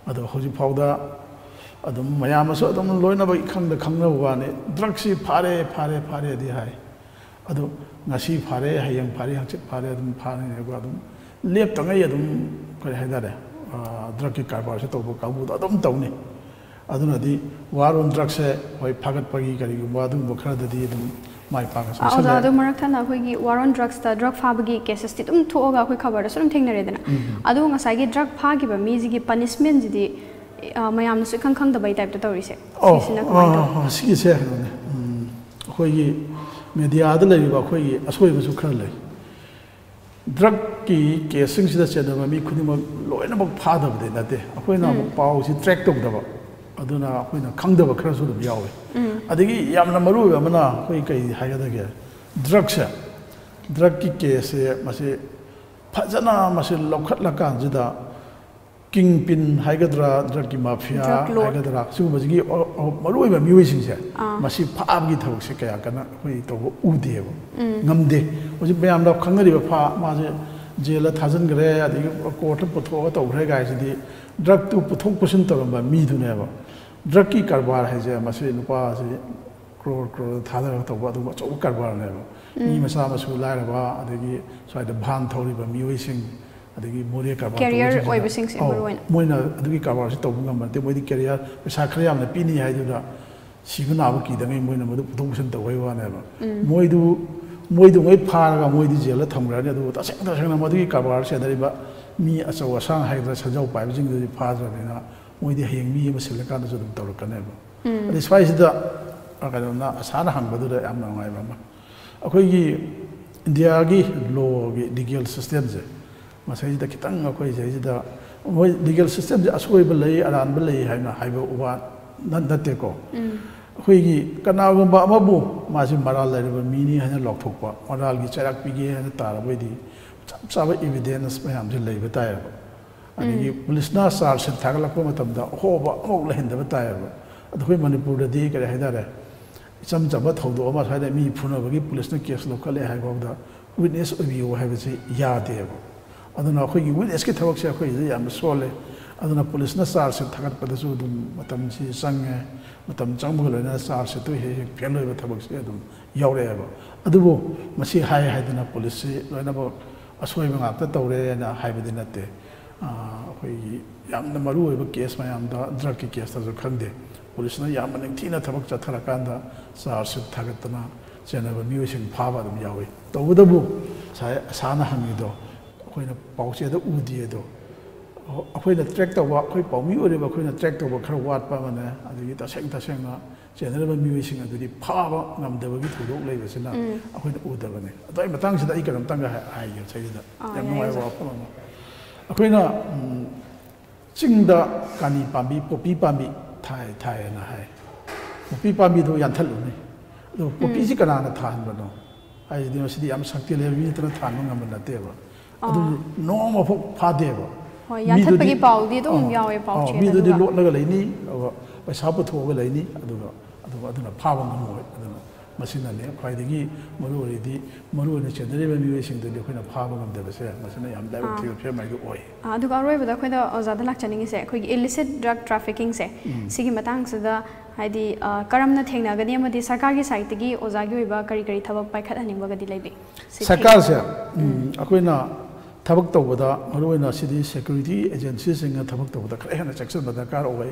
ꯑꯗꯣ ꯍꯧꯖꯤꯛ ꯐꯥꯎꯗ ꯑꯗꯨꯝ ꯃꯌꯥꯝꯅꯁꯨ ꯑꯗꯨꯝ ꯂꯣꯏꯅꯃꯛ ꯏꯈꯪꯗ ꯈꯪꯅꯕ ꯋꯥꯅꯤ, drugꯁꯤ ꯐꯥꯔꯦ, ꯐꯥꯔꯦ, ꯐꯥꯔꯦꯗꯤ ꯍꯥꯏ꯫ ꯑꯗꯣ ꯉꯁꯤ ꯐꯥꯔꯦ, ꯍꯌꯦꯡ ꯐꯥꯔꯦ, ꯍꯪꯆꯤꯠ ꯐꯥꯔꯦ, ꯑꯗꯨꯝ ꯐꯥꯔꯅꯦꯕ꯫ ꯑꯗꯨꯝ ꯂꯦꯞꯇꯉꯩ ꯑꯗꯨꯝ, ꯀꯔꯤ ꯍꯥꯏꯇꯥꯔꯦ, ꯑ, drugꯀꯤ ꯀꯔꯕꯥꯔꯁꯦ ꯇꯧꯕ ꯀꯥꯡꯕꯨꯗꯣ ꯑꯗꯨꯝ ꯇꯧꯅꯤ꯫ ꯑꯗꯨꯅꯗꯤ war on drugsꯁꯦ, ꯍꯣꯏ, ꯐꯥꯒꯠꯄꯒꯤ ꯀꯔꯤꯒꯨꯝꯕ ꯑꯗꯨꯒꯨꯝꯕ ꯈꯔꯗꯗꯤ ꯑꯗꯨꯝ ꯃꯥꯏ ꯄꯥꯛꯅ ꯑ, ꯑꯣꯖꯥ, ꯆꯪꯁꯜꯂꯦ꯫ ꯑꯗꯣ ꯃꯔꯛ ꯊꯠꯅ ꯑꯩꯈꯣꯏꯒꯤ war on drugsꯇ drug ꯐꯥꯕꯒꯤ casesꯇꯤ ꯑꯗꯨꯝ ꯊꯣꯛꯑꯒ ꯑꯩꯈꯣꯏ ꯈꯕꯔꯗꯁꯨ ꯑꯗꯨꯝ ꯊꯦꯡꯅꯔꯦꯗꯅ꯫ ꯎꯝ꯫ ꯑꯗꯣ ꯉꯁꯥꯏꯒꯤ drug ꯐꯥꯈꯤꯕ ꯃꯤꯁꯤꯒꯤ punishmentꯁꯤꯗꯤ, ꯑ, ꯃꯌꯥꯝꯅꯁꯨ ꯏꯈꯪ ꯈꯪꯗꯕꯩ typeꯇ ꯇꯧꯔꯤꯁꯦ꯫ ꯑꯣ, ꯁꯤꯁꯤꯅ ꯀꯃꯥꯏꯅ ꯇꯧꯕ? ꯑ, ꯁꯤꯒꯤꯁꯦ ꯀꯩꯅꯣꯅꯦ, ꯎꯝ, ꯑꯩꯈꯣꯏꯒꯤ mediaꯗ ꯂꯩꯔꯤꯕ ꯑꯩꯈꯣꯏꯒꯤ ꯑꯁꯣꯏꯕꯁꯨ ꯈꯔ ꯂꯩ꯫ Drugꯀꯤ caseꯁꯤꯡꯁꯤꯗ ꯆꯦꯟꯅꯕ ꯃꯤ ꯈꯨꯗꯤꯡꯃꯛ ꯂꯣꯏꯅꯃꯛ ꯐꯥꯗꯕꯗꯤ ꯅꯠꯇꯦ꯫ ꯑꯩꯈꯣꯏꯅ ꯑꯃꯨꯛ ꯎꯝ꯫ ꯄꯥꯎꯁꯤ track ꯇꯧꯗꯕ, ꯑꯗꯨꯅ ꯑꯩꯈꯣꯏꯅ ꯈꯪꯗꯕ ꯈꯔꯁꯨ ꯑꯗꯨꯝ ꯌꯥꯎꯋꯤ꯫ ꯎꯝ꯫ ꯑꯗꯒꯤ ꯌꯥꯝꯅ ꯃꯔꯨ ꯑꯣꯏꯕ ꯑꯃꯅ ꯑꯩꯈꯣꯏ ꯀꯩ ꯍꯥꯏꯒꯗꯒꯦ, drugꯁꯦ, drugꯀꯤ caseꯁꯦ ꯃꯁꯤ ꯐꯖꯅ ꯃꯁꯤ ꯂꯧꯈꯠꯂꯀꯥꯟꯁꯤꯗ, kingpin ꯍꯥꯏꯒꯗ꯭ꯔꯥ, drugꯀꯤ mafia drug lord ꯍꯥꯏꯒꯗ꯭ꯔꯥ, ꯁꯤꯒꯨꯝꯕꯁꯤꯒꯤ ꯑ-, ꯑ-, ꯃꯔꯨꯑꯣꯏꯕ ꯃꯤꯑꯣꯏꯁꯤꯡꯁꯦ, ꯑꯥ꯫ ꯃꯁꯤ ꯐꯥꯕꯒꯤ ꯊꯕꯛꯁꯦ ꯀꯌꯥ ꯀꯟꯅ ꯑꯩꯈꯣꯏ ꯇꯧꯕ ꯎꯗꯦꯕ꯫ ꯎꯝ꯫ ꯉꯝꯗꯦ꯫ ꯍꯧꯖꯤꯛ ꯃꯌꯥꯝꯅ ꯈꯪꯅꯔꯤꯕ, ꯐꯥ-, ꯃꯥꯁꯦ ꯖꯦꯜꯗ ꯊꯥꯖꯤꯟꯈ꯭ꯔꯦ, ꯑꯗꯒꯤ ꯀꯣꯔꯠꯇ ꯄꯨꯊꯣꯛꯑꯒ ꯇꯧꯈ꯭ꯔꯦ ꯀꯥꯏꯁꯤꯗꯤ drugꯇꯨ ꯄꯨꯊꯣꯛ ꯄꯨꯁꯤꯟ ꯇꯧꯔꯝꯕ ꯃꯤꯗꯨꯅꯦꯕ꯫ Drugꯀꯤ ꯀꯔꯕꯥꯔ ꯍꯥꯏꯁꯦ, ꯃꯁꯤ ꯅꯨꯄꯥꯁꯤ ꯀ꯭ꯔꯣꯔ ꯀ꯭ꯔꯣꯔ ꯊꯥꯗꯔꯒ ꯇꯧꯕ ꯑꯗꯨꯒꯨꯝꯕ ꯑꯆꯧꯕ ꯀꯔꯕꯥꯔꯅꯦꯕ꯫ ꯃꯤ ꯃꯆꯥ ꯃꯁꯨ ꯂꯥꯏꯔꯕ, ꯑꯗꯒꯤ ꯁ꯭ꯋꯥꯏꯗ ꯚꯥꯟ ꯊꯧꯔꯤꯕ ꯃꯤꯑꯣꯏꯁꯤꯡ, ꯑꯗꯒꯤ ꯃꯣꯔꯦ ꯀꯔꯕꯥꯔ Carrier ꯇꯧꯕꯁꯤꯡꯁꯤꯅ, ꯑꯣꯏꯕꯁꯤꯡꯁꯦ ꯑꯧ, ꯃꯔꯨ ꯑꯣꯏꯅ꯫ ꯃꯣꯏꯅ ꯑꯗꯨꯒꯤ ꯀꯔꯕꯥꯔꯁꯤ ꯇꯧꯕ ꯉꯝꯕ ꯅꯠꯇꯦ꯫ ꯃꯣꯏꯗꯤ ꯀꯦꯔꯤꯌꯔ ꯄꯩꯁꯥ ꯈꯔ ꯌꯥꯝꯅ ꯄꯤꯅꯤ ꯍꯥꯏꯗꯨꯅ ꯁꯤꯕ ꯅꯥꯕ ꯀꯤꯗꯉꯩ ꯃꯣꯏꯅ ꯃꯗꯨ ꯄꯨꯊꯣꯛ ꯄꯨꯁꯤꯟ ꯇꯧꯕꯩ ꯋꯥꯅꯦꯕ꯫ ꯃꯣꯏꯗꯨ, ꯃꯣꯏꯗꯨꯉꯩ ꯐꯥꯔꯒ ꯃꯣꯏꯗꯤ ꯖꯦꯜꯗ ꯊꯝꯈ꯭ꯔꯅꯤ꯫ ꯑꯗꯨꯕꯨ ꯇꯁꯦꯡ ꯇꯁꯦꯡꯅ ꯃꯗꯨꯒꯤ ꯀꯔꯕꯥꯔ ꯆꯦꯟꯅꯔꯤꯕ ꯃꯤ ꯑꯆꯧ ꯑꯁꯥꯡ ꯍꯥꯏꯒꯗ꯭ꯔꯥ, ꯁꯦꯟꯖꯥꯎ ꯄꯥꯏꯕꯁꯤꯡꯗꯨꯗꯤ ꯐꯥꯗ꯭ꯔꯕꯅꯤꯅ ꯃꯣꯏꯗꯤ ꯍꯌꯦꯡ ꯃꯤ ꯑꯃ ꯁꯤꯜꯂꯀꯥꯟꯗꯁꯨ ꯑꯗꯨꯝ ꯇꯧꯔꯛꯀꯅꯦꯕ꯫ ꯑꯗꯩ ꯁ꯭ꯋꯥꯏꯁꯤꯗ, ꯑ, ꯀꯩꯅꯣꯅ, ꯑꯁꯥꯅ ꯍꯪꯕꯗꯨꯗ ꯌꯥꯝꯅ ꯅꯨꯡꯉꯥꯏꯕ ꯑꯃ, ꯑꯩꯈꯣꯏꯒꯤ ꯏꯟꯗꯤꯌꯥꯒꯤ ꯂꯣꯒꯤ ꯂꯤꯒꯦꯜ ꯁꯤꯁꯇꯦꯝꯁꯦ, ꯃꯁꯤꯗꯩꯁꯤꯗ ꯈꯤꯇꯪ ꯑꯩꯈꯣꯏ ꯁꯤꯗꯩꯁꯤꯗ, ꯃꯣꯏ ꯂꯤꯒꯦꯜ ꯁꯤꯁꯇꯦꯝꯁꯦ ꯑꯁꯣꯏꯕ ꯂꯩ, ꯑꯔꯥꯟꯕ ꯂꯩ ꯍꯥꯏꯅ ꯍꯥꯏꯕ ꯋꯥ ꯅꯠ-, ꯅꯠꯇꯦꯀꯣ꯫ ꯑꯩꯈꯣꯏꯒꯤ ꯀꯅꯥꯒꯨꯝꯕ ꯑꯃꯕꯨ ꯃꯥꯁꯤ ꯃꯔꯥꯜ ꯂꯩꯔꯕ ꯃꯤꯅꯤ ꯍꯥꯏꯅ ꯂꯥꯎꯊꯣꯛꯄ, ꯃꯔꯥꯜꯒꯤ ꯆꯩꯔꯥꯛ ꯄꯤꯒꯦ ꯍꯥꯏꯅ ꯇꯥꯔꯕ ꯑꯣꯏꯗꯤ, ꯆꯞ ꯆꯥꯕ ꯏꯕꯤꯗꯦꯟꯁ ꯃꯌꯥꯝꯁꯦ ꯂꯩꯕ ꯇꯥꯏꯌꯦꯕ꯫ ꯑꯗꯒꯤ ꯄꯨꯂꯤꯁꯅ ꯆꯥꯔꯖ ꯁꯤꯠ ꯊꯥꯒꯠꯂꯛꯄ ꯃꯇꯝꯗ ꯑꯍꯣꯕ ꯑꯃꯐꯥꯎ ꯂꯩꯍꯟꯗꯕ ꯇꯥꯏꯌꯦꯕ꯫ ꯑꯗꯣ ꯑꯩꯈꯣꯏ ꯃꯅꯤꯄꯨꯔꯗꯗꯤ ꯀꯔꯤ ꯍꯥꯏꯇꯥꯔꯦ, ꯏꯆꯝ ꯆꯝꯕ ꯊꯧꯗꯣꯛ ꯑꯃ ꯁ꯭ꯋꯥꯏꯗ ꯃꯤ ꯐꯨꯅꯕꯒꯤ ꯄꯨꯂꯤꯁꯅ ꯀꯦꯁ ꯂꯧꯈꯠꯂꯦ ꯍꯥꯏꯐꯥꯎꯗ ꯋꯤꯠꯅꯦꯁ ꯑꯣꯏꯕꯤꯌꯨ ꯍꯥꯏꯕꯁꯤ ꯌꯥꯗꯦꯕ꯫ ꯑꯗꯨꯅ ꯑꯩꯈꯣꯏꯒꯤ ꯋꯤꯠꯅꯦꯁꯀꯤ ꯊꯕꯛꯁꯦ ꯑꯩꯈꯣꯏꯁꯤꯗ ꯌꯥꯝꯅ ꯁꯣꯜꯂꯦ꯫ ꯑꯗꯨꯅ ꯄꯨꯂꯤꯁꯅ ꯆꯥꯔꯖ ꯁꯤꯠ ꯊꯥꯒꯠꯄꯗꯁꯨ ꯑꯗꯨꯝ ꯃꯇꯝꯁꯤ ꯆꯪꯉꯦ꯫ ꯃꯇꯝ ꯆꯪꯕꯒ ꯂꯣꯏꯅꯅ ꯆꯥꯔꯖ ꯁꯤꯠꯇꯨ ꯍꯦꯛ ꯍꯦꯛ ꯐꯦꯜ ꯑꯣꯏꯕ ꯊꯕꯛꯁꯦ ꯑꯗꯨꯝ ꯌꯥꯎꯔꯛꯑꯦꯕ꯫ ꯑꯗꯨꯕꯨ ꯃꯁꯤ ꯍꯥꯏ ꯍꯥꯏꯗꯅ ꯄꯨꯂꯤꯁꯁꯤ ꯂꯣꯏꯅꯃꯛ ꯑꯁꯣꯏꯕ ꯉꯥꯛꯇ ꯇꯧꯔꯦꯅ ꯍꯥꯏꯕꯗꯤ ꯅꯠꯇꯦ꯫ ꯑꯥ, ꯑꯩꯈꯣꯏꯒꯤ ꯌꯥꯝꯅ ꯃꯔꯨ ꯑꯣꯏꯕ ꯀꯦꯁ ꯃꯌꯥꯝꯗ, ꯗ꯭ꯔꯒꯀꯤ ꯀꯦꯁꯇꯁꯨ ꯈꯪꯗꯦ, ꯄꯨꯂꯤꯁꯅ ꯌꯥꯝꯅ ꯅꯤꯡꯊꯤꯅ ꯊꯕꯛ ꯆꯠꯊꯔꯀꯥꯟꯗ ꯆꯥꯔꯖ ꯁꯤꯠ ꯊꯥꯒꯠꯇꯅ ꯆꯦꯟꯅꯕ ꯃꯤꯑꯣꯏꯁꯤꯡ ꯐꯥꯕ ꯑꯗꯨꯝ ꯌꯥꯎꯏ꯫ ꯇꯧꯕꯇꯕꯨ ꯉꯁꯥꯏ ꯑꯁꯥꯅ ꯍꯪꯉꯤꯗꯣ, ꯑꯩꯈꯣꯏꯅ ꯄꯥꯎꯆꯦꯗ ꯎꯗꯦ ꯑꯗꯣ, ꯑꯩꯈꯣꯏꯅ ꯇ꯭ꯔꯦꯛ ꯇꯧꯕ, ꯑꯩꯈꯣꯏ ꯄꯥꯎꯃꯤ ꯑꯣꯏꯔꯤꯕ ꯑꯩꯈꯣꯏꯅ ꯇ꯭ꯔꯦꯛ ꯇꯧꯕ ꯈꯔ ꯋꯥꯠꯄ ꯑꯃꯅꯦ꯫ ꯑꯗꯒꯤ ꯇꯁꯦꯡ ꯇꯁꯦꯡꯅ ꯆꯦꯟꯅꯔꯤꯕ ꯃꯤꯑꯣꯏꯁꯤꯡ ꯑꯗꯨꯗꯤ ꯐꯥꯕ ꯉꯝꯗꯕꯒꯤ ꯊꯧꯗꯣꯛ ꯂꯩꯕꯁꯤꯅ ꯑꯩꯈꯣꯏꯅ ꯎꯗꯕꯅꯤ꯫ ꯑꯗꯣ ꯑꯩ ꯃꯇꯥꯡꯁꯤꯗ ꯑꯩ ꯀꯩꯅꯣꯝꯇꯪꯒ ꯍꯥꯏ-, ꯍꯥꯏꯒꯦ ꯁꯤꯗꯩꯁꯤꯗ꯫ ꯑꯥ, ꯌꯥꯝ ꯌꯥꯏ, ꯅꯨꯡꯉꯥꯏꯕ ꯌꯥꯏ꯫ ꯋꯥꯐꯝ ꯑꯃ꯫ ꯑꯩꯈꯣꯏꯅ, ꯎꯝ, ꯆꯤꯡꯗ ꯀꯥꯅꯤ ꯄꯥꯝꯕꯤ, ꯄꯣꯄꯤ ꯄꯥꯝꯕꯤ ꯊꯥꯏ, ꯊꯥꯏꯌꯦꯅ ꯍꯥꯏ꯫ ꯄꯣꯄꯤ ꯄꯥꯝꯕꯤꯗꯨ ꯌꯥꯟꯊꯠꯂꯨꯅꯤ꯫ ꯑꯗꯣ ꯄꯣꯄꯤꯁꯤ ꯀꯅꯥꯅ ꯊꯥꯍꯟꯕꯅꯣ? ꯍꯥꯏꯁꯤꯗꯤ ꯃꯁꯤꯗꯤ ꯌꯥꯝ ꯁꯛꯇꯤ ꯂꯩꯕ ꯃꯤ ꯅꯠꯇꯅ ꯊꯥꯍꯟꯕ ꯉꯝꯕ ꯅꯠꯇꯦꯕ꯫ ꯑꯗꯨ ꯅꯣꯡꯃꯐꯥꯎ ꯐꯥꯗꯦꯕ꯫ ꯍꯣꯏ, ꯌꯥꯟꯊꯠꯄꯒꯤ ꯃꯤꯗꯨꯗꯤ, ꯄꯥꯎꯗꯤ ꯑꯗꯨꯝ ꯑ, ꯌꯥꯎꯋꯦ ꯄꯥꯎ ꯑ, ꯆꯦꯗ, ꯃꯤꯗꯨꯗꯤ ꯑꯗꯨꯒ ꯂꯣꯠꯂꯒ ꯂꯩꯅꯤ, ꯑꯗꯨꯒ ꯄꯩꯁꯥ ꯄꯨꯊꯣꯛꯑꯒ ꯂꯩꯅꯤ, ꯑꯗꯨꯒ, ꯑꯗꯨꯒ ꯑꯗꯨꯅ ꯐꯥꯕ ꯉꯝꯃꯣꯏ꯫ ꯑꯗꯨꯅ ꯃꯁꯤꯅꯅꯦ ꯈ꯭ꯋꯥꯏꯗꯒꯤ ꯃꯔꯨ ꯑꯣꯏꯔꯤꯗꯤ, ꯃꯔꯨ ꯑꯣꯏꯅ ꯆꯦꯟꯅꯔꯤꯕ ꯃꯤꯑꯣꯏꯁꯤꯡꯗꯨꯗꯤ ꯑꯩꯈꯣꯏꯅ ꯐꯥꯕ ꯉꯝꯗꯕꯁꯦ, ꯃꯁꯤꯅ ꯌꯥꯝ ꯂꯥꯏꯕꯛ ꯑꯥ꯫ ꯊꯤꯕ ꯐꯤꯕꯝ ꯍꯥꯏꯗꯨ ꯑꯣꯏ꯫ ꯑꯥ, ꯑꯗꯨꯒ ꯑꯔꯣꯏꯕꯗ ꯑꯩꯈꯣꯏꯗ ꯑꯣꯖꯥꯗ ꯂꯥꯛꯆꯅꯤꯡꯉꯤꯁꯦ, ꯑꯩꯈꯣꯏꯒꯤ illicit drug trafficking ꯁꯦ, ꯁꯤꯒꯤ ꯃꯇꯥꯡꯁꯤꯗ ꯍꯥꯏꯗꯤ ꯑ, ꯀꯔꯝꯅ ꯊꯦꯡꯅꯒꯅꯤ ꯑꯃꯗꯤ ꯁꯔꯀꯥꯔꯒꯤ ꯁꯥꯏꯠꯇꯒꯤ ꯑꯣꯖꯥꯒꯤ ꯑꯣꯏꯕ ꯀꯔꯤ ꯀꯔꯤ ꯊꯕꯛ ꯄꯥꯏꯈꯠꯍꯟꯅꯤꯡꯕꯒꯗꯤ ꯂꯩꯕꯤ? ꯁꯤ ꯁꯔꯀꯥꯔꯁꯦ ꯎꯝ, ꯑꯩꯈꯣꯏꯅ ꯊꯕꯛ ꯇꯧꯕꯗ ꯃꯔꯨꯑꯣꯏꯅ ꯁꯤꯗꯤ ꯁꯦꯀ꯭ꯌꯨꯔꯤꯇꯤ ꯑꯦꯖꯦꯟꯁꯤꯁꯤꯡꯅ ꯊꯕꯛ ꯇꯧꯕꯗ ꯈꯔ ꯍꯦꯟꯅ ꯆꯦꯛꯁꯤꯟꯕ ꯗꯔꯀꯥꯔ ꯑꯣꯏ꯫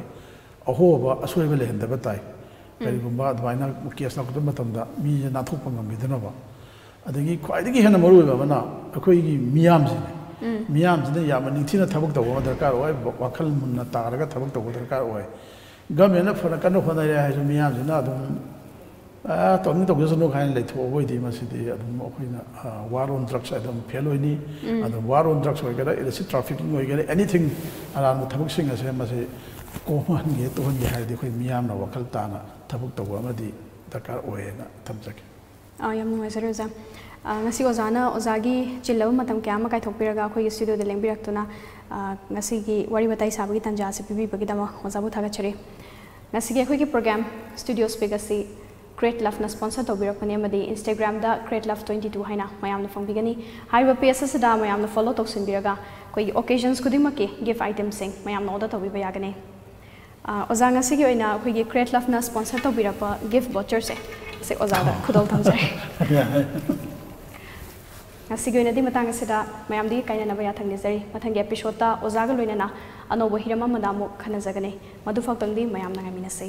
ꯑꯍꯣꯕ ꯑꯁꯣꯏꯕ ꯂꯩꯍꯟꯗꯕ ꯇꯥꯏ꯫ ꯀꯔꯤꯒꯨꯝꯕ ꯑꯗꯨꯃꯥꯏꯅ ꯀꯦꯁ ꯂꯥꯎꯈꯠꯄ ꯃꯇꯝꯗ ꯃꯤꯁꯦ ꯅꯥꯟꯊꯣꯛꯄ ꯉꯝꯕꯤꯗꯅꯕ꯫ ꯑꯗꯒꯤ ꯈ꯭ꯋꯥꯏꯗꯒꯤ ꯍꯦꯟꯅ ꯃꯔꯨꯑꯣꯏꯕ ꯑꯃꯅ ꯑꯩꯈꯣꯏꯒꯤ ꯃꯤꯌꯥꯝꯁꯤꯅꯦ꯫ ꯃꯤꯌꯥꯝꯁꯤꯅ ꯌꯥꯝꯅ ꯅꯤꯡꯊꯤꯅ ꯊꯕꯛ ꯇꯧꯕ ꯑꯃ ꯗꯔꯀꯥꯔ ꯑꯣꯏ, ꯋꯥꯈꯜ ꯃꯨꯟꯅ ꯇꯥꯔꯒ ꯊꯕꯛ ꯇꯧꯕ ꯗꯔꯀꯥꯔ ꯑꯣꯏ꯫ ꯒꯃꯦꯟꯅ ꯐꯅ ꯀꯟꯅ ꯍꯣꯠꯅꯔꯦ ꯍꯥꯏꯔꯁꯨ ꯃꯤꯌꯥꯝꯁꯤꯅ ꯑꯗꯨꯝ "ꯑ, ꯇꯧꯅꯤꯡ ꯇꯧꯖꯁꯅꯨ" ꯍꯥꯏꯅ ꯂꯩꯊꯣꯛꯑꯕ ꯑꯣꯏꯗꯤ ꯃꯁꯤꯗꯤ ꯑꯗꯨꯝ ꯑꯩꯈꯣꯏꯅ ꯋꯥꯔ ꯑꯣꯟ ꯗ꯭ꯔꯛꯁ ꯑꯗꯨꯝ ꯐꯦꯜ ꯑꯣꯏꯅꯤ꯫ ꯑꯗꯨꯝ ꯋꯥꯔ ꯑꯣꯟ ꯗ꯭ꯔꯛꯁ ꯑꯣꯏꯒꯦꯔꯥ, ꯏꯂꯤꯁꯤꯠ ꯇ꯭ꯔꯥꯐꯤꯀꯤꯡ ꯑꯣꯏꯒꯦꯔꯥ, ꯑꯦꯅꯤꯊꯤꯡ ꯑꯔꯥꯟꯕ ꯊꯕꯛꯁꯤꯡ ꯑꯁꯦ ꯃꯁꯤ ꯀꯣꯝꯍꯟꯒꯦ, ꯇꯣꯛꯍꯟꯒꯦ ꯍꯥꯏꯔꯗꯤ ꯑꯩꯈꯣꯏ ꯃꯤꯌꯥꯝꯅ ꯋꯥꯈꯜ ꯇꯥꯅ ꯊꯕꯛ ꯇꯧꯕ ꯑꯃꯗꯤ ꯗꯔꯀꯥꯔ ꯑꯣꯏꯌꯦꯅ ꯊꯝꯖꯒꯦ꯫ ꯑꯥ, ꯌꯥꯝ ꯅꯨꯡꯉꯥꯏꯖꯔꯦ ꯑꯣꯖꯥ꯫ ꯑꯥ, ꯉꯁꯤ ꯑꯣꯖꯥꯅ ꯑꯣꯖꯥꯒꯤ ꯆꯤꯜꯂꯕ ꯃꯇꯝ ꯀꯌꯥ ꯑꯃ ꯀꯥꯏꯊꯣꯛꯄꯤꯔꯒ ꯑꯩꯈꯣꯏꯒꯤ ꯁ꯭ꯇꯨꯗꯤꯑꯣꯗ ꯂꯦꯡꯕꯤꯔꯛꯇꯨꯅ, ꯑꯥ, ꯉꯁꯤꯒꯤ ꯋꯥꯔꯤ ꯋꯥꯇꯥꯏ ꯁꯥꯕꯒꯤ ꯇꯥꯟꯖꯥ ꯑꯁꯤ ꯄꯤꯕꯤꯕꯒꯤꯗꯃꯛ ꯑꯣꯖꯥꯕꯨ ꯊꯥꯒꯠꯆꯔꯤ꯫ ꯉꯁꯤꯒꯤ ꯑꯩꯈꯣꯏꯒꯤ ꯄ꯭ꯔꯣꯒ꯭ꯔꯥꯝ ꯁ꯭ꯇꯨꯗꯤꯑꯣ ꯁ꯭ꯄꯤꯛ ꯑꯁꯤ ꯀ꯭ꯔꯦꯠ ꯂꯚꯅ ꯁ꯭ꯄꯣꯟꯁꯔ ꯇꯧꯕꯤꯔꯛꯄꯅꯤ ꯑꯃꯗꯤ ꯏꯟꯁꯇꯥꯒ꯭ꯔꯥꯝꯗ ꯀ꯭ꯔꯦꯠ ꯂꯚ ꯇ꯭ꯋꯦꯟꯇꯤ ꯇꯨ ꯍꯥꯏꯅ ꯃꯌꯥꯝꯅ ꯐꯪꯕꯤꯒꯅꯤ꯫ ꯍꯥꯏꯔꯤꯕ ꯄꯦꯖ ꯑꯁꯤꯗ ꯃꯌꯥꯝꯅ ꯐꯣꯂꯣ ꯇꯧꯁꯤꯟꯕꯤꯔꯒ ꯑꯩꯈꯣꯏꯒꯤ ꯑꯣꯀꯦꯖꯟꯁ ꯈꯨꯗꯤꯡꯃꯛꯀꯤ ꯒꯤꯐ ꯑꯥꯏꯇꯦꯝꯁꯤꯡ ꯃꯌꯥꯝꯅ ꯑꯣꯔꯗꯔ ꯇꯧꯕꯤꯕ ꯌꯥꯒꯅꯤ꯫ ꯑꯥ, ꯑꯣꯖꯥ, ꯉꯁꯤꯒꯤ ꯑꯣꯏꯅ ꯑꯩꯈꯣꯏꯒꯤ ꯀ꯭ꯔꯦꯠ ꯂꯚꯅ ꯁ꯭ꯄꯣꯟꯁꯔ ꯇꯧꯕꯤꯔꯛꯄ ꯒꯤꯐ ꯚꯣꯆꯔꯁꯦ ꯁꯤ ꯑꯣꯖꯥꯗ ꯈꯨꯗꯣꯜ ꯊꯝꯖꯔꯤ꯫ ꯉꯁꯤꯒꯤ ꯑꯣꯏꯅꯗꯤ ꯃꯇꯥꯡ ꯑꯁꯤꯗ ꯃꯌꯥꯝꯗꯒꯤ ꯀꯥꯏꯅꯅꯕ ꯌꯥꯊꯪ ꯅꯤꯖꯔꯤ꯫ ꯃꯊꯪꯒꯤ ꯑꯦꯄꯤꯁꯣꯗꯇ ꯑꯣꯖꯥꯒ ꯂꯣꯏꯅꯅ ꯑꯅꯧꯕ ꯍꯤꯔꯝ ꯑꯃꯗ ꯑꯃꯨꯛ ꯈꯟꯅꯖꯒꯅꯤ꯫ ꯃꯗꯨꯐꯥꯎꯇꯪꯗꯤ ꯃꯌꯥꯝꯅ ꯉꯥꯏꯃꯤꯟꯅꯁꯤ꯫